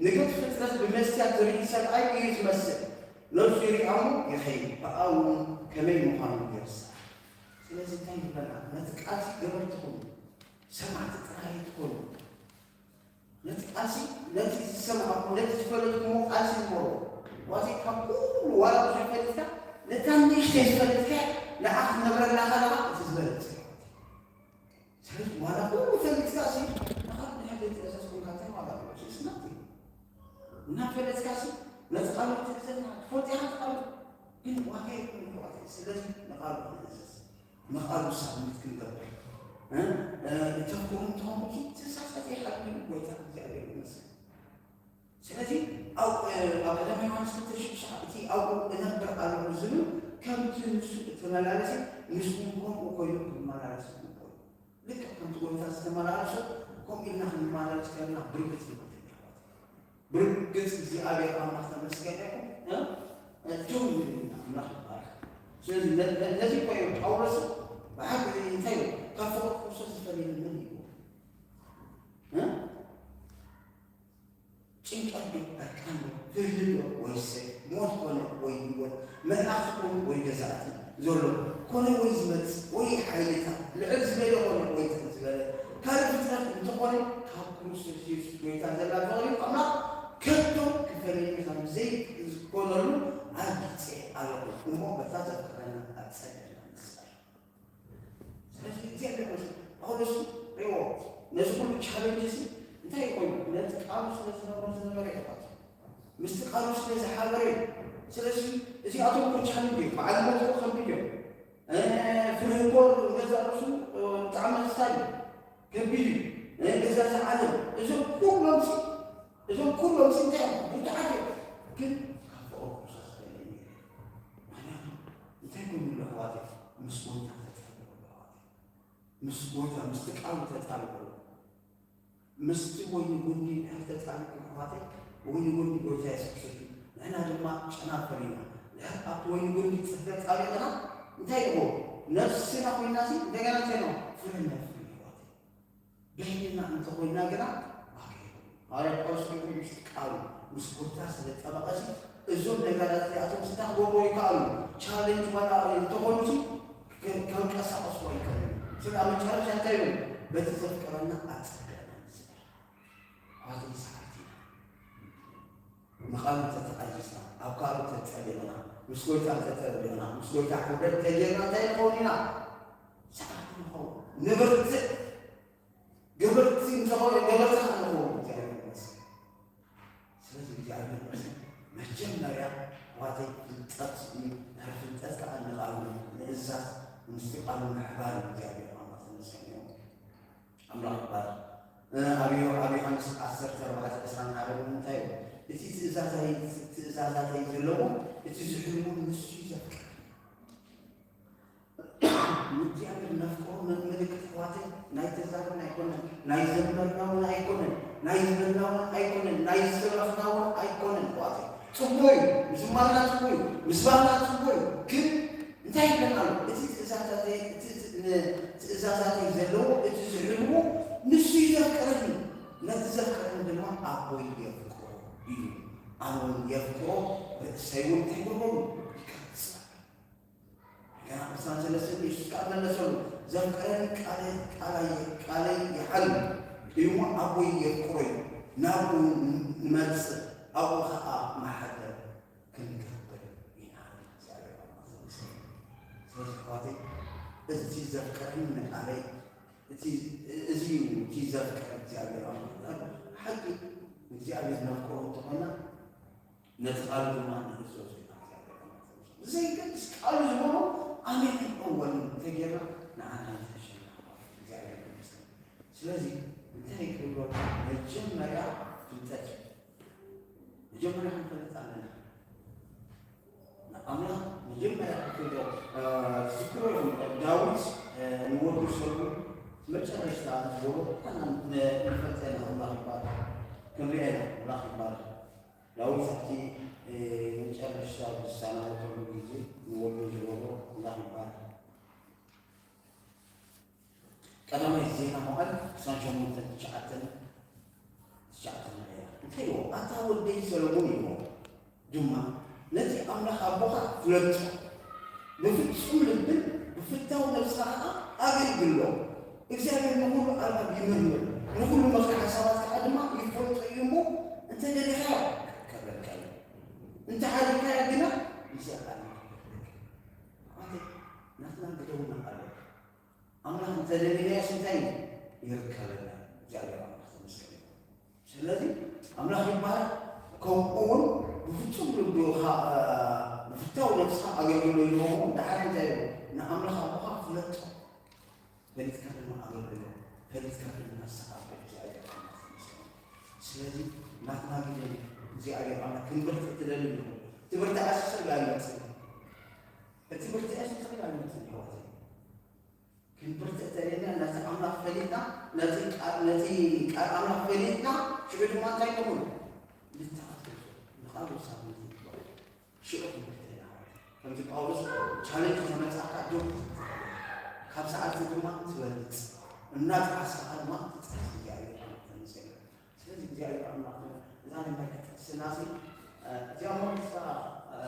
ንግድ ፍጥረት ብመስትያት ዝርኢ ሰብኣይ እዩ ዝመስል። ነብሱ ይሪኣ እሞ ይኸይድ፣ ብኣኡ እውን ከመይ ምዃኑ ይርስዕ። ስለዚ እንታይ ይብለና? ነቲ ቃልሲ ገበርቲ ኩኑ፣ ሰማዕቲ ጥራይ ኣይትኮኑ። ነቲ ቃልሲ፣ ነቲ ዝሰማዕኩሞ፣ ነቲ ዝፈለጥኩሞ ቃልሲ ንበሮ። ዋዘይ ካብ ኩሉ ዋላ ብዙሕ ፈሊጥካ፣ ነታ ንእሽተይ ዝፈለጥካ ንዓ ክትነግረላ ከለኻ እቲ ዝበለጸ። ስለዚ ዋላ ኩሉ ፈሊጥካ ሲ ንቓል ናይ ቤት ትእዛዝ ኮንካ እንታይ ዋጋ ኣለዎ? ስስናት እዩ። እናፈለጥካ ሲ ነቲ ቃሉ ትእዘዝና ትፈልጥ ኢኻ ቃሉ። ግን ዋጋ የብሉን ኣሕዋተይ። ስለዚ ንቓሉ ክንእዘዝ፣ ንቓሉ ሳብሚት ክንገብር፣ እ፣ እ፣ እተፍቅሩ እንተኾንኩም ሲ ትእዛዛት ይሓልዩ። ጎይታ እግዚኣብሔር ይመስገን። ስለዚ ኣብ፣ እ፣ ኣብ ቀዳማይ ዮሃንስ ክልተ ሽዱሽተ እቲ ኣብኡ እነብር ኣለኹ ዝብል ከምቲ ንሱ እተመላለሰ ንስኹም ከምኡ ኮይኑ ክትመላለሱ ይግበሩ። ልክዕ ከምቲ ጎይታ ዝተመላለሶ ከምኡ ኢልና ክንመላለስ ከለና ብርግጽ ንኽእል ኢና። ብርግጽ እግዚኣብሔር ኣምላኽ ተመስገን ይኹን። እ? እ፣ ደው ይብል ኣምላኽ ይባረክ። ስለዚ ነ-፣ ነ-፣ ነዚ እኮ እዩ ጳውሎስ ብሓቂ እንታይ እዩ? ካብ ፍቕሪ ክርስቶስ ዝፈልየኒ መን እዩ? እ? ጭንቀት ዶ፣ ዕርቃን ዶ፣ ፍርዲ ዶ፣ ወይ ሰይፍ፣ ሞት ኮነ ወይ ህይወት፣ መልኣኽ ኮነ ወይ ገዛእቲ፣ ዘሎ ኮነ ወይ ዝመጽእ፣ ወይ ሓይልታት፣ ልዕል ዝበለ ኮነ ወይ ትሕት ዝበለ፣ ካልእ ፍጥረት እንተኾነ፣ ካብ ክርስቶስ የሱስ ጎይታ ዘላ ፍቕሪ ኣምላኽ ከቶ ክፈልየኒ ከም ዘይክእል ዝኾነሉ ኣርጊጸ ኣለኹ። እሞ በታ ዘፍቅረና ኣብ ጸገና ንስዕር። ስለዚ እግዚኣብሔር ምስ ጳውሎስ ሪዎ ነዚ ኩሉ ቻሌንጅ እዚ እንታይ ኮይኑ? ነቲ ቃሉ ስለ ዝነበረ ዝነበረ ይኸፋት ምስቲ ቃሉ ስለ ዝሓበረ እዩ። ስለዚ እዚኣቶም እኮ ቻሌንጅ እዩ። በዓል ሞት እኮ ከቢድ እዮም። እ፣ ፍርሂ እኮ ገዛ ርእሱ፣ እ፣ ብጣዕሚ እንታይ እዩ? ከቢድ እዩ። እ፣ ገዛ እዚ ዓለም፣ እዞም ኩሎም ሲ፣ እዞም ኩሎም ሲ እንታይ እዮም? ብርቱዓት እዮም። ግን ካብ ፍቕሪ ክርስቶስ ኣይለዩን። ምኽንያቱ እንታይ ኮይኑ ኣሎ ኣሕዋተይ? ምስ ጎይታ ተጣቢቑ ኣሎ ኣሕዋተይ። ምስ ጎይታ፣ ምስቲ ቃሉ ተጣቢቑ ኣሎ። ምስቲ ወይኒ ጉንዲ እንድሕር ተጣቢቑ ኣሕዋተይ፣ ወይኒ ጉንዲ ጎይታ የሱስ ክርስቶስ እዩ። ንሕና ድማ ጨናፍር ኢና። እንድሕር ኣብቲ ወይኒ ጉንዲ ተጣቢቕና እንታይ ይኸውን? ነፍስና ኮይና ሲ እንደገና እንታይ ነው? ፍረ ነፍሪ ኣሕዋተይ። በይንና እንተኾይና ግና ዋጋ የብሉን። ሃዋርያ ጳውሎስ ኮይኑ ምስቲ ቃሉ ምስ ጎይታ ስለ ዝጠበቐ ሲ እዞም ነገራት እዚኣቶም ስታ ክገብሩ ይከኣሉ። ቻሌንጅ ዋላ እንተኾኑ ሲ ከ-፣ ከንቀሳቐሱ ኣይከኣሉን። ስለ ኣብ መጨረሻ እንታይ ይብል? በቲ ዘፍቅረና ኣብ ጸገና ንስዕር። ኣሕዋተይ ሰዓብቲ ኢና። ንቓሉ ተተኣዚዝና፣ ኣብ ቃሉ ተጠቢቕና፣ ምስ ጎይታ ተጠቢቕና፣ ምስ ጎይታ ሕብረት ተጌርና እንታይ ንኸውን ኢና? ሰዓብቲ ንኸውን። ንብርትዕ። ገበርቲ እንተኾነ፣ ገበርቲ ከዓ ንኸውን። እግዚኣብሔር ይመስገን። ስለዚ እግዚኣብሔር ይመስገን። መጀመርያ ኣሕዋተይ ፍልጠት እዩ። ድሕሪ ፍልጠት ከዓ ንቓሉ ምእዛዝ፣ ምስቲ ቃሉ ምሕባር እዩ። እግዚኣብሔር ኣምላኽ ተመስገን እዩ። ኣምላኽ ይባረክ። እ፣ ኣብ ዮ-፣ ኣብ ዮሃንስ ዓሰርተ ኣርባዕተ ዕስራን ሓደ እውን እንታይ እዩ? እቲ ትእዛዛይ፣ ትእዛዛተይ ዘለዎ፣ እቲ ዝሕልዎ ንሱ እዩ ዘፍቅር። ንእግዚኣብሔር ነፍቅሮ ም-፣ ምልክት ኣሕዋተይ ናይ ተዛረብና ኣይኮነን፣ ናይ ዘመርና እውን ኣይኮነን፣ ናይ ዝበልና እውን ኣይኮነን፣ ናይ ዝሰበኽና እውን ኣይኮነን። ኣሕዋተይ ጽቡቕ እዩ፣ ምዝማርና ጽቡቕ እዩ፣ ምስባኽና ጽቡቕ እዩ። ግን እንታይ ይብለና ኣሎ? እቲ ትእዛዛተይ፣ እቲ፣ እቲ ን-፣ ትእዛዛተይ ዘለዎ፣ እቲ ዝሕልዎ ንሱ እዩ ዘፍቅረኒ። ነቲ ዘፍቅረኒ ድማ ኣቦይ የፍቅሮ እዩ። ኣነ እውን የፍቅሮ፣ ርእሰይ እውን እንታይ ይገብረሉ? ይቀርጽ። ገና ዕስራን ሰለስተን የሱስ ከኣ መለሰሉ፣ "ዘፍቀረኒ ቃለ-፣ ቃላየ-፣ ቃለይ ይሓሉ፣ እሞ ኣቦይ የፍቅሮ እዩ፣ ናብኡ ንመጽእ፣ ኣብኡ ኸኣ መሓደር ክንገብር ኢና." ስለዚ ኣሕዋተይ፣ እቲ ዘፍቀረኒ ንቃለይ፣ እቲ፣ እዚ እዩ እቲ ዘፍቀር እግዚኣብሔር ኣምላኽ። ሓቂ እግዚኣብሔር ነፍቅሮ እንተኾይና፣ ነቲ ቃሉ ድማ ንእዘዞ ኢና። እግዚኣብሔር ኣምላኽ ብዘይገድስ ቃሉ ዝበሎ ኣሜን እወን እንተጌርና ንዓና ይሕሸና። እግዚኣብሔር ይመስገን። ስለዚ እንታይ ክብሎ፣ መጀመርያ ፍልጠት እዩ። መጀመርያ ክንፈልጥ ኣለና። ንኣምላኽ መጀመርያ ክትብሎ፣ እ፣ ትዝክሮ ኢኹም፣ መጨረሽታ ዝበሎ ንፈልጠና ኣምላኽ ይባረኽ። ክንሪኦ ኢና ኣምላኽ ይባረኽ። ዳዊት ኣብቲ መጨረሽታ ዝሰናበተሉ ግዜ ንወዱ ዝበሎ ኣምላኽ ይባረኽ። ቀዳማይ ዜና መዋዕል ዕስራን ሸሞንተን ትሽዓተን ትሽዓተን ንሪኣ። እንታይ ኢልዎ? ኣታ ወደይ ሰሎሞን ኢልዎ ድማ ነቲ ኣምላኽ ኣቦኻ ፍለጦ፣ ብፍጹም ልብን ብፍታው ነብስኻ ኸኣ ኣገልግሎ። እግዚኣብሔር ንኹሉ ኣልባብ ይምርምር፣ ንኹሉ መኽሪ ሓሳባት ከኣ ድማ ይፈልጦ እዩ እሞ፣ እንተ ደሊኻዮ ከብረልካ እዩ፣ እንተ ሓዲግካዮ ግና ይስሕቃልካ። ኣንተ ናትና ግደውና ኣሎ። ኣምላኽ እንተ ደሊናዮስ እንታይ እዩ? ይርከበና። እግዚኣብሔር ኣምላኽ ተመስገን ይኹን። ስለዚ ኣምላኽ ይባረክ። ከምኡ እውን ብፍጹም ልብኻ፣ ብፍታው ነብስኻ ኣገልግሎ ኢልዎ። ደሓር እንታይ ኢሉ? ንኣምላኽ ኣቦኻ ፍለጦ፣ ፈሊጥካ ድማ ኣገልግሎ፣ ፈሊጥካ ድማ ንስኻ ኣብ እግዚኣብሔር ኣምላኽ ተመስገን። ስለዚ ናትና ግዜ እግዚኣብሔር ኣምላኽ ክንብርትዕ ትደሊ ኣለኹ። ትብርትዕ ኣስሰብ ኣይመጽእ። እቲ ብርትዕ ኣስሰብ ኣይመጽእ ይኸዋት። ክንብርትዕ ተደልና ነቲ ኣምላኽ ፈሊጥና፣ ነቲ ቃል፣ ነቲ ቃል ኣምላኽ ፈሊጥና፣ ሽዑ ድማ እንታይ ንኹን? ንተኣዘዞ፣ ንቓሉ ሳብ ንትግበር። ሽዑ ክንብርትዕ ኢና ማለት እዩ። ከምቲ ጳውሎስ ቻለንጅ ተመጻእካ ዶብ ትብል። ካብ ሰዓት ድማ ትበልጽ። እናጠዓስካ ድማ ትጥዕስ እግዚኣብሔር ኣምላኽ ተመስገን። ስለዚ እግዚኣብሔር ኣምላኽ እዛ ናይ መርትዕ ጥቅስና እዚ፣ እ፣ እዚኣ ሞሪስካ፣ እ፣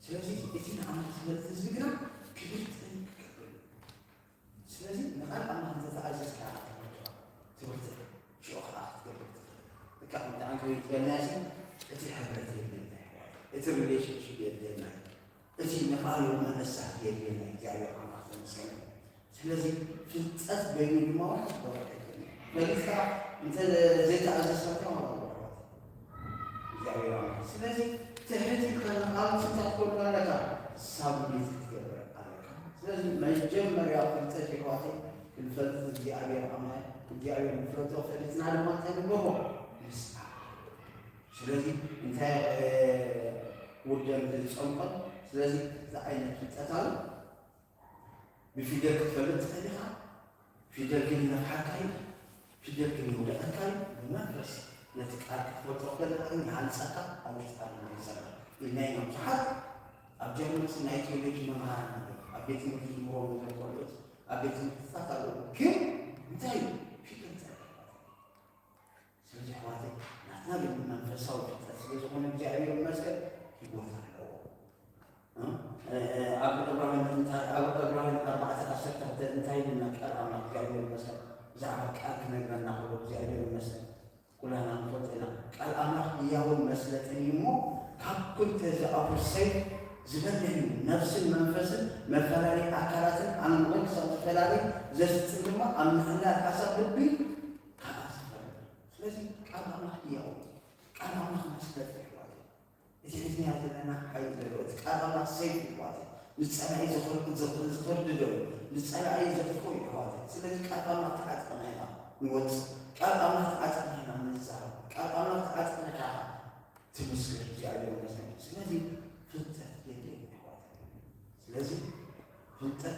ስለዚ እቲ ንኣምላኽ ዝፈልጥ ህዝቢ ግና ክብርትን ክገብር። ስለዚ ንቓል ኣምላኽ እንተተኣዘዝካ ኢኻ ትብርትዖ፣ ትብርትዕ፣ ሽዑ ኸዓ ክትገብር ትኽእል። እካ ከምቲ ዓንከቢት ዝበልናዮ፣ እቲ ሕብረት የድልየና፣ እቲ ሪሌሽንሺፕ የድልየና፣ እቲ ንቓሉ ምእሳር የድልየና። እግዚኣብሔር ኣምላኽ ተመስገን። ስለዚ ፍልጠት በይኑ ድማ ዋላ ዝበቕዕ ኣይኮነን። ፈሊጥካ እንተ ዘይተኣዘዝካ እንታይ ዋጋ ኣለዎ? እግዚኣብሔር ኣምላኽ። ስለዚ ትሕት ኢልካ ንቓሉ እንታይ ክትገብር ኣለካ? ሳብሚት ክትገብር ኣለካ። ስለዚ መጀመርያ ፍልጠት የሕዋተይ ክንፈልጥ እግዚኣብሔር ኣምላኽ፣ እግዚኣብሔር ንፍለጦ፣ ፈሊጥና ድማ እንታይ ንገብሮ? ንስዓቦ። ስለዚ እንታይ፣ እ፣ ውደም ዝጸምቆን ስለዚ እንታይ ዓይነት ፍልጠት ኣሎ? ብፊደል ክትፈልጥ ትኽእል ኢኻ። ፊደል ግን ይነፍሓካ እዩ። ፊደል ግን ይውድቐካ እዩ። ብመንፈስ ነቲ ቃል ክትፈልጦ ከለኻ ግን ይሃንጸካ፣ ኣብ ውሽጥካ ድማ ይሰርሕ። ኢልና ኢና ብዙሓት ኣብ ጀርመን ናይ ቴዎሎጂ መምሃራን ኣለዉ። ኣብ ቤት ትምህርቲ ዝምህሮም ነዞም ቆልዑት ኣብ ቤት ትምህርትታት ኣለዉ። ግን እንታይ እዩ? ፊደል ጸርፊ። ስለዚ ኣሕዋተይ ናትና ግን መንፈሳዊ ፍልጠት ስለ ዝኾነ እግዚኣብሔር ይመስገን፣ ቦታ ኣለዎ። እ፣ እ፣ ኣብ ዕብራውያን እንታይ፣ ኣብ ዕብራውያን ኣርባዕተ ዓሰርተ ክልተ እንታይ ይብልና ቃል ኣምላኽ? እግዚኣብሔር ይመስገን። ብዛዕባ ቃል ክነግረና ከሎ እግዚኣብሔር ይመስገን። ኩላና ንፈልጦ ኢና። ቃል ኣምላኽ ህያውን መስለጥን እዩ እሞ፣ ካብ ኩሉ ተዘኣፉ ሰይፍ ዝበልዕ እዩ። ነፍስን መንፈስን መፈላለይ ኣካላትን ኣንጎን ክሳብ ዝፈላለይ ዘስጥም ድማ ኣብ ምሕላል ሓሳብ ልቢ ከኣ ዝፈርድ። ስለዚ ቃል ኣምላኽ ህያው እዩ። ቃል ኣምላኽ መስለጢ እዩ ማለት እዩ። እቲ ሒዝናዮ ዘለና ሓይሊ ዘለዎ፣ እቲ ቃል ኣምላኽ ሰይፍ እዩ ማለት እዩ። ንጸላኢ ዘኽር-፣ ዘኽ-፣ ዝኸርድዶ እዩ። ንጸላኢ ዘጥፍኦ እዩ ማለት እዩ። ስለዚ ቃል ኣምላኽ ተዓጢቕና ኢና ንወጽእ። ቃል ኣምላኽ ተዓጢቕና ኢና ንዛረብ። ቃል ኣምላኽ ተዓጢቕና ኢኻ ትምስክር እግዚኣብሔር ይመስገን። ስለዚ ፍልጠት የድልየና ኣሕዋት። ስለዚ ፍልጠት፣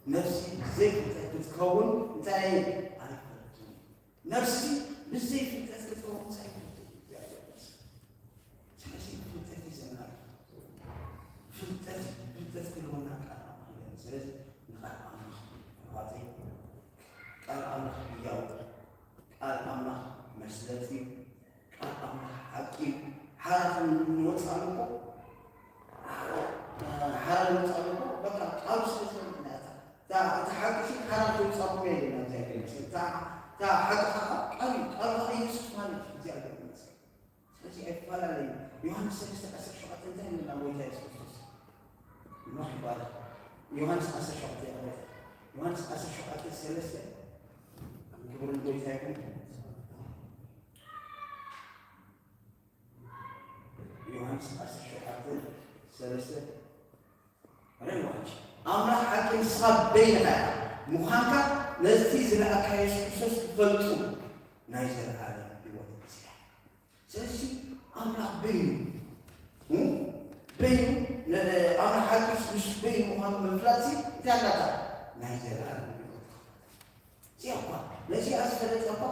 ነፍሲ ብዘይ ፍልጠት ክትከውን እንታይ ኣይፈልጥን። ነፍሲ ብዘይ ፍልጠት ክትከውን እንታይ ኣይፈልጥን እግዚኣብሔር ይመስገን። ስለዚ ፍልጠት ይዘናል። ፍልጠት፣ ፍልጠት ክህልወና ቃል ኣምላኽ ይደሊ። ስለዚ ንቃል ኣምላኽ ኣሕዋተይ፣ ቃል ኣምላኽ ህያው፣ ቃል ኣምላኽ መስለጢ፣ ቃል ኣምላኽ ሓቂ እዩ። ሓራ ክንወፅኣሉ እኮ፣ ሓራ ንወፅኣሉ እኮ፣ በቃ ቃሉ ስለ ዝፈልጥና እያ። እታ፣ እታ ሓቂ ሲ ሓራ ትወፅኣኩም እያ ኢልና እግዚኣብሔር ይመስገን። እታ፣ እታ ሓቂ ከዓ ቃል እዩ። ቃሉ ከዓ ኢየሱስ ማለት እዩ። እግዚኣብሔር ይመስገን። ስለዚ ኣይፈላለይን። ዮሃንስ ሰለስተ ዓሰርተ ሸውዓተ እንታይ ይብለና ጎይታ የሱስ ክርስቶስ? ኣምላኽ ይባረኽ። ዮሃንስ ዓሰርተ ሸውዓተ ይቕረታ። ዮሃንስ ዓሰርተ ሸውዓተ ሰለስተ ክብሪ ንጎይታ ይኹን። ዮሃንስ ዓሰርተ ሸውዓተ ሰለስተ ኣምላኽ ሓቂ ንስኻ በይንኻ ኢኻ ምዃንካ ነቲ ዝለኣካ የሱስ ክርስቶስ ክፈልጡ ናይ ዘለኣለም ህይወት መሲላ። ስለዚ ኣምላኽ በይኑ እ? በይኑ ነ- ኣምላኽ ሓቂ ምስ በይኑ ምዃኑ ምፍላጥሲ እንታይ ኣላታ? ናይ ዘለኣለም ህይወት። እዚኣ እኳ ነዚኣ ዝፈለጠ እኳ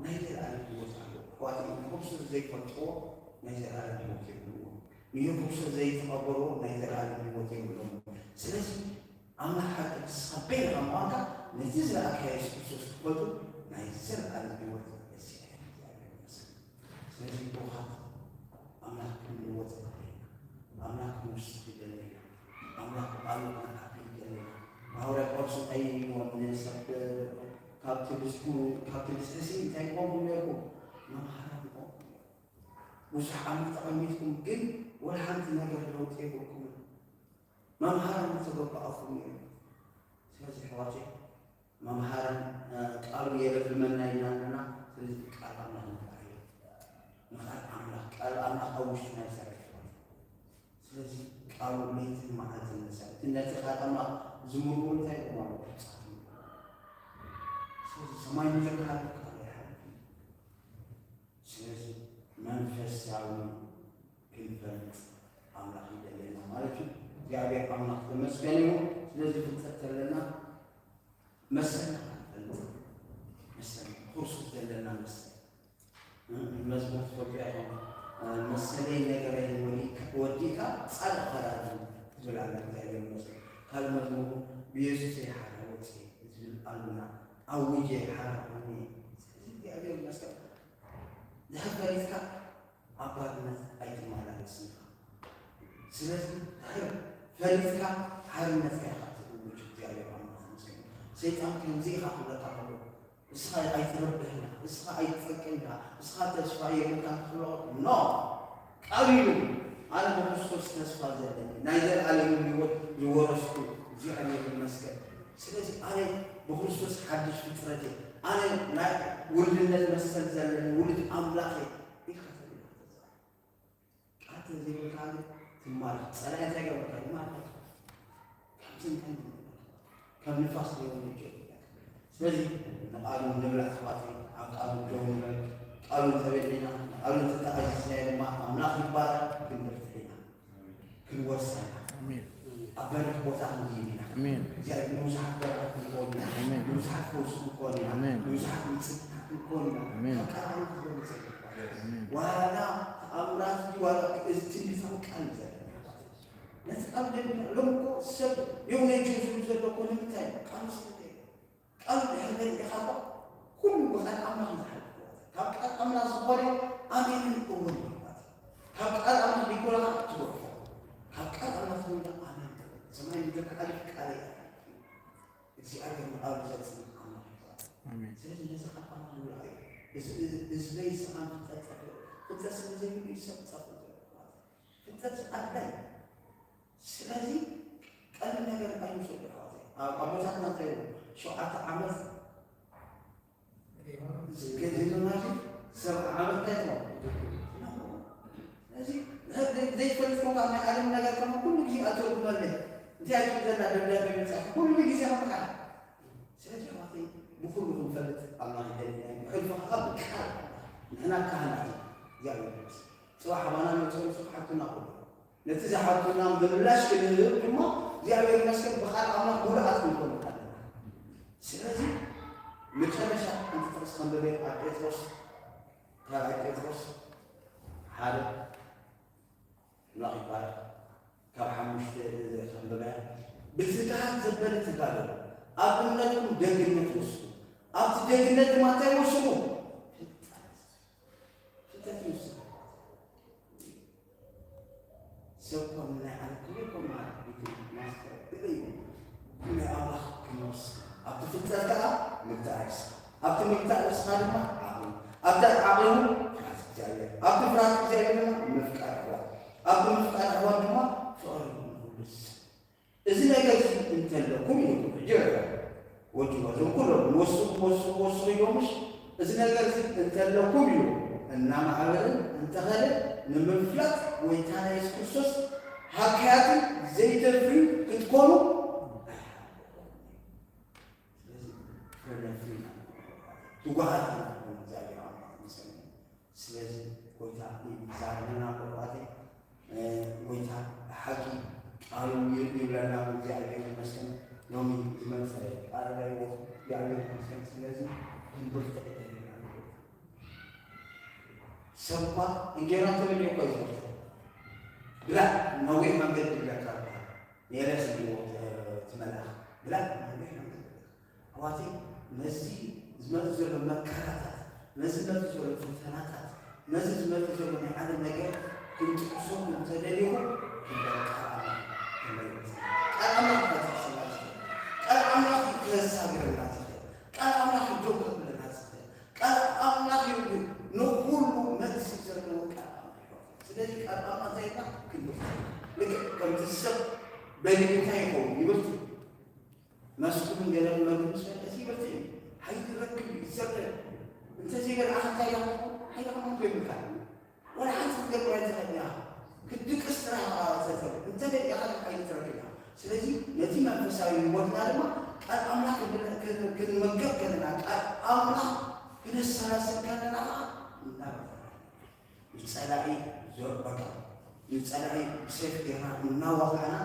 ናይ ዘለኣለም ህይወት ኣለዎ። ኣሕዋተይ ንክርስቶስ ዘይፈልጥዎ ናይ ዘለኣለም ህይወት የብልዎ። ንየሱስ ዘይተቐበልዎ ናይ ዘለኣለም ህይወት የብሎም። ስለዚ ኣምላኽ ሓቂ ንስኻ በይንኻ ምዃንካ ነቲ ዝለኣካ የሱስ ክርስቶስ ክፈልጡ ናይ ዘለኣለም ህይወት መሲላ እያ። እግዚኣብሔር ይመስገን። ስለዚ ብሩኻት ኣምላኽ ክንልወጥ ይደለና፣ ኣምላኽ ክንውስኽ ይደለና፣ ኣምላኽ ብቓሉ ክንዓቢ ይደለና። ሃዋርያ ጳውሎስ እንታይ ኢልዎም ንሰብ ካብቲ ብዝሒ ካብቲ ብዝሒ ሲ እንታይ ክኾንኩም ነርኩም? መምሃራን ክኾንኩም ነርኩም። ብዙሕ ዓመት ተቐሚጥኩም ግን ወላ ሓንቲ ነገር ለውጢ የብልኩምን። መምሃራን ምተገባእኩም ነይሩ። ስለዚ ኣሕዋተይ መምሃራን ቃሉ የለምልመና ኢና ኣለና። ስለዚ ቃል ኣምላኽ ንፍዓዮ። ንቃል ኣምላኽ ቃል ኣምላኽ ኣብ ውሽጥና ይሰርሕ። ስለዚ ቃሉ ለይትን መዓልትን ንሰ እቲ ነቲ ቃል ኣምላኽ ዝምርምሩ እንታይ ይብሉ ኣለዉ? ስለዚ ሰማይ ምድሪ ክሃልፍ ቃሉ ይሓልፍ። ስለዚ መንፈሳዊ ክንፈልጥ ኣምላኽ ይደልየና ማለት እዩ። እግዚኣብሔር ኣምላኽ ተመስገን ይሁን። ስለዚ ፍልጠት ተለና መሰልና ክንፈልጥ መሰል ክርስቶስ ዘለና መሰል መዝሙር ትፈልጡ ኢኹም። መሰለይ ነገረይ ወዲእካ ጻድቕ ፈራዲ ትብል ኣላ እግዚኣብሔር ይመስገን። ካልእ መዝሙር ብየሱስ ሓራ ወፂ ዝብል ኣሉና ኣውጀ ሓራ ኾኒ። ስለዚ እግዚኣብሔር ይመስገን። ድሕር ፈሪድካ ኣብ ባርነት ኣይትመላለስን ኢኻ። ስለዚ ድሕር ፈሪድካ ሓርነትካ ኢኻ ትእውጅ። እግዚኣብሔር ኣምላኽ ይመስገን። ሰይጣን ከምዚ ኢኻ ክብለካ ከሎ እስኻ ኣይትረብሕና፣ እስኻ ኣይትጠቅምና፣ እስኻ ተስፋ የብልካ ክብሎ ኖ ቃል ኢሉ ኣነ ብክርስቶስ ተስፋ ዘለኒ ናይ ዘለኣለም ህይወት ዝወረስኩ እግዚኣብሔር ይመስገን። ስለዚ ኣነ ብክርስቶስ ሓድሽ ፍጥረት እየ። ኣነ ናይ ውልድነት መሰል ዘለኒ ውሉድ ኣምላኽ እየ ኢልካ ተሪእካ ተዛረብ። ቃል ተዘይብልካ ግን ትማረኽ። ጸላኢ እንታይ ገበርካ? ይማርኸካ። ከምዚ እንታይ ገበርካ? ከም ንፋስ ዘይወነጀሉ። ስለዚ ንቃሉ ንብላዕ ኣሕዋተይ፣ ኣብ ቃሉ ደው ንበል። ቃሉ እንተበሊዕና፣ ንቃሉ እንተተኣዚዝናዮ ድማ ኣምላኽ ይባረኽ፣ ክንበርትዕ ኢና። ክንወርሳ ኢና። ኣሜን። ኣብ በሪኽ ቦታ ክንድይብ ኢና። ኣሜን። እግዚኣብሔር ንብዙሓት በረኸት ክንከውን ኢና። ኣሜን። ንብዙሓት ፈውሲ ክንከውን ኢና። ኣሜን። ንብዙሓት ንጽህና ክንከውን ኢና። ኣሜን። ካብ ቃል ኣምላኽ ዝበልጽ የለን። ኣሜን። ዋላ ተኣምራት ድዩ ዋላ እዚ ትንቢታዊ ቃል እዩ ዘለና። ነቲ ቃል ደሊና ሎም እኮ ሰብ የውነጅ ዝብል ዘሎ እኮ ንምንታይ እዩ? ቃሉ ስለ ዘይብሉ። ቃሉ ድሕሪ መሊእካ እኮ ኩሉ ብቃል ኣምላኽ እዩ ዝሓልፍ። ካብ ቃል ኣምላኽ ዝኾነ ኣሜንን እወን እዩ። ካብ ቃል ኣምላኽ ዘይኮነ ከዓ ትገድፎ። ካብ ቃል ኣምላኽ ዝኾነ ኣሜን ትብል። ሰማይ ምድሪ ክሓልፍ ቃለይ ኣይሓልፍን። እግዚኣብሔር ንቃሉ ዘጽንዕ ኣምላኽ እዩ። ኣሜን። ስለዚ ነዚ ቃል ኣምላኽ ንብልዓዮ። እዚ- እዚ- እዚ ለይስኻን ፍልጠት ጠፍእ። ፍልጠት ስለ ዘይብሉ እዩ ሰብ ጠፍእ ዘሎ ማለት እዩ። ፍልጠት ኣድላይ። ስለዚ ቀሊል ነገር ኣይምሰሉ ኣሕዋተይ። ኣብ ኣቦታትና እንታይ ይብሉ? ሸውዓተ ዓመት ገዲሉ ማለት እዩ። ሰብዓ ዓመት እንታይ ትኾን? ስለዚ ዘይ- ዘይፈልጥ ኮንካ ናይ ዓለም ነገር ከማ ኩሉ ግዜ ኣተርጉመለይ። እንታይ ትብል ዘላ ደብዳቤ መጽሓፍ ኩሉ ግዜ ከምካ። ስለዚ ኣሕዋተይ ብኩሉ ክንፈልጥ ኣምላኽ ይደሊ። ብሕልፊ ከዓ ብቃል ንሕና ካህናት ኢና። እግዚኣብሔር ይመስገን። ጽባሕ ኣባና መጽኦም ስብሓቱና ኩሉ ነቲ ዝሓቱና ምላሽ ክንህብ ድማ እግዚኣብሔር ይመስገን ብቃል ኣምላኽ ሙሉኣት ክንኮን ኣለና። ስለዚ መጨረሻ ሓንቲ ጥቕስ ከንብበ ኣብ ጴጥሮስ፣ ካልኣይ ጴጥሮስ ሓደ ኣምላኽ ይባረክ ካብ ሓሙሽተ ከንብበ። ብትግሃት ዘበለ ተጋደሉ፣ ኣብ እምነትኩም ደግነት ወስዱ፣ ኣብቲ ደግነት ድማ እንታይ ወስዱ? ፍልጠት። ፍልጠት ይወስዱ። ሰብ ኮም ናይ ዓለም ክብር ኮም ማለት ቢት ማስተር ብለይ ናይ ኣምላኽ ክንወስድ ኣብቲ ፍልጠት ከዓ ምግታእ ርእስኻ ኣብቲ ምግታእ ርእስኻ ድማ ዓቕሊ ኣብቲ ዓቕሊ እውን ፍርሃት እግዚኣብሔር ኣብቲ ፍርሃት እግዚኣብሔር ድማ ምፍቃር ኣሕዋት ኣብቲ ምፍቃር ኣሕዋት ድማ ፍቕሪ ንኹሉ ሰብ እዚ ነገር እዚ እንተለኩም ኢሉ ሕጂ ረዳ ወዲዋ እዞም ኩሎም ንወስኹ ወስኹ ወስኹ ኢሎምሽ እዚ ነገር እዚ እንተለኩም ኢሉ እናማዕበለን እንተኸደ ንምፍላጥ ጎይታና የሱስ ክርስቶስ ሃካያትን ዘይተፍርዩ ክትኮኑ ኣይሓልኹም። ስለዚ ነፍሪ ኢና ትጓሃት ኢና ንክንዛግር ኣምላኽ ንሰምዕ። ስለዚ ጎይታ ይዛረበና ቆልባቴ። ጎይታ ብሓቂ ቃሉ ይብለና። እግዚኣብሔር ይመስገን። ሎሚ ዝመፀ ቃል ራይዎ እግዚኣብሔር ይመስገን። ስለዚ ክንብርትዕ ይደለና። ሰብኳ እንጌራ ተበልዮ እኳ ይዘርተ ብላ ነዊሕ መንገድ ይብለካ። ነረ ስልዎ ትመልኣኽ ብላ ነዊሕ መንገድ ይብለካ። ኣሕዋተይ፣ ነዚ ዝመጽእ ዘሎ መከራታት፣ ነዚ ዝመጽእ ዘሎ ፈተናታት፣ ነዚ ዝመጽእ ዘሎ ናይ ዓለም ነገር ክንጥቅሶ እንተደሊኹ፣ ቃል ኣምላኽ ክተሳግረና ዝኽእል፣ ቃል ኣምላኽ ክተሳግረና ዝኽእል፣ ቃል ኣምላኽ ደው ከብለና ዝኽእል፣ ቃል ኣምላኽ እዩ። ንኹሉ መልሲ ዘለዎ ቃል ኣምላኽ እዩ። ስለዚ ቃል ኣምላኽ ዘይና ክንብል ልክዕ ከምቲ ሰብ በሊኡ እንታይ ይኸውን ይብል መስኩን ገለ መግቢ ምስ በልዐ ይበርትዕ እዩ። ሓይሊ ይረክብ እዩ፣ ይሰርሕ። እንተዘይበልዓኻ እንታይ ኢኻ ትኸውን? ሓይሊ ከማን የብልካ። ወላ ሓንቲ ክትገብር ኣይትኽእል ኢኻ። ክትድቅስ ጥራሕ ኢኻ ትኽእል። እንተደሊኻ ሓይሊ ትረክብ ኢኻ። ስለዚ ነቲ መንፈሳዊ ህይወትና ድማ ቃል ኣምላኽ ክን- ክን- ክንመገብ ከለና፣ ቃል ኣምላኽ ክነሰላስል ከለና ከዓ እናበርትዕ። ንጸላኢ ዞር በቃ ንጸላኢ ብሰይፍ ጌርና እናዋጋዕና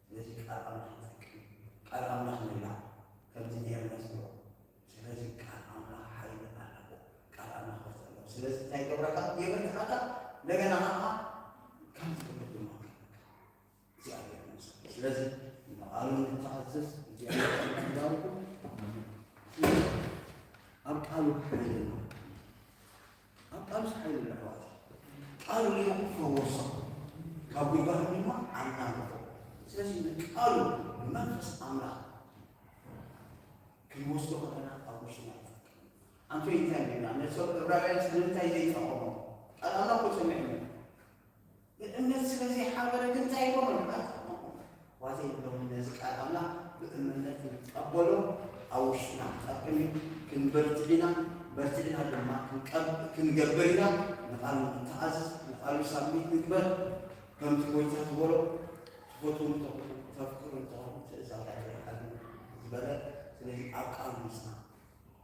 ስለዚ ቃል ኣምላኽ ይጠቅም። ቃል ኣምላኽ ንብላዕ። ከምቲ ኤርምያስ ዝብሎ። ስለዚ ቃል ኣምላኽ ሓይሊ ኣለዎ። ቃል ኣምላኽ ብርትዕ ኣለዎ። ስለዚ እንታይ ይገብረካ? የበርትዓካ። እንደገና ኸዓ ከም ትገብር ድማ ይገብረካ። እግዚኣብሔር ይመስገን። ስለዚ ንቃሉ ንተኣዘዝ። እግዚኣብሔር ይባርኩም። ኣብ ቃሉ ሓይሊ ኣለዎ። ኣብ ቃሉስ ሓይሊ ኣሎ ኣሕዋት። ቃሉ ሊኹ ፈወሶ፣ ካብ ጉልባቶም ድማ ኣናገፎ። ስለዚ ንቃሉ ንመንፈስ ኣምላኽ ክንወስዶ ከለና ኣብ ውሽጥና ይጠቅም። ኣንቶ እንታይ ጌርና ነቶም ዕብራውያን ስለምንታይ ዘይጠቐሞም? ቃል ኣምላኽ እኮ ሰሚዖም እዮም። ንእምነት ስለ ዘይሓበረ ግን እንታይ ይኾኖም? ኣይጠቕሞም። ዋዘይ ብሎም ነዚ ቃል ኣምላኽ ብእምነት ንቀበሎ ኣብ ውሽጥና ክጠቅም እዩ። ክንበርትዕ ኢና፣ በርቲዕና ድማ ክንቀብ- ክንገብር ኢና። ንቃሉ ንተኣዘዝ፣ ንቃሉ ሳብሚት ንግበር። ከምቲ ጎይታ ዝበሎ ትፈትዉ እንተኹኑ፣ ተፍቅሩ እንተኹኑ ትእዛዛት ይሓሉ ዝበለ። ስለዚ ኣብ ቃሉ ንጽና።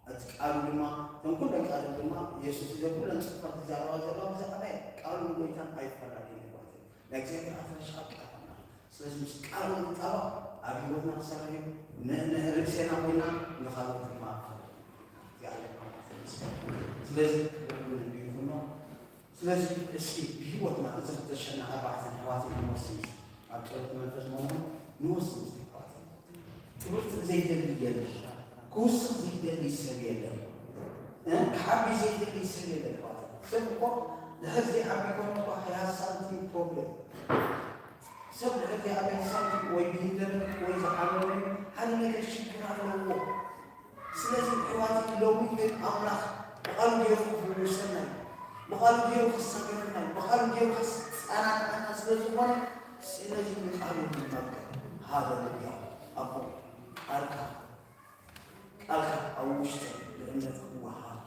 እቲ ቃሉ ድማ እተን ኩለን ቃሉ ድማ የሱስ እዘን ኩለን ጽሑፋት ዝዛረባ ዘለዋ ብዛዕባ ቃሉን ጎይታን ኣይፈላለዩን ኣሕዋት። ናይ እግዚኣብሔር ኣድራሻ ኣብ ቃል ኣምላኽ። ስለዚ ምስ ቃሉ ንጣበቕ። ኣብ ህይወትና ክሰርሕ እዩ። ን- ንርእሴና ኮይና ንኻልኦት ድማ ኣብ ካልእ እግዚኣብሔር ኣምላኽ ይመስገን። ስለዚ ክብርን ይኹኖ። ስለዚ እስኪ ብህይወትና እዚ ክልተ ሽሕን ኣርባዕተን ኣሕዋት ንወስን። ኣብ ጸሎት መንፈስ መሆኑ ንወስን እስኪ ኣሕዋት። ክብርቲ ዘይደሊ የለን። ክውስኽ ዘይደሊ ሰብ የለን። እ? ክዓቢ ዘይደሊ ሰብ የለን። ኣሕዋት፣ ሰብ እኮ ድሕር ዘይዓቢ ኮይኑ እኮ ሃያ ሳንቲም ፕሮብሌም። ሰብ ድሕር ዘይዓቢ ሳንቲም ወይ ብሂደት ወይ ዝዓመመ ሓደ ነገር ሽግር ኣለዎ። ስለዚ ኣሕዋት፣ ሎሚ ግን ኣምላኽ ብቓሉ ገይሩ ክፍውሰና እዩ። ብቓሉ ገይሩ ክሳገረና እዩ። ብቓሉ ገይሩ ከስጸናንዓና ስለ ዝኾነ፣ ስለዚ ንቃሉ ንመልከት። ሃሌሉያ። ኣቦ፣ ቃልካ፣ ቃልካ ኣብ ውሽጢ ብእምነት ክወሃሃድ።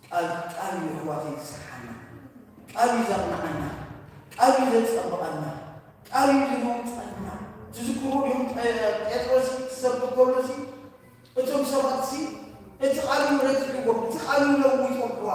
ቃል፣ ቃል እዩ ኣሕዋተይ ዝሰርሓና። ቃል እዩ ዘቕንዓና። ቃል እዩ ዘጸብቐና። ቃል እዩ ዝለውጠና። ትዝክሩ ዲኹም ጴ- ጴጥሮስ ክሰብክ ከሎሲ እቶም ሰባትሲ እቲ ቃል እዩ ረቲዕዎም፣ እቲ ቃል እዩ ለዊጦም።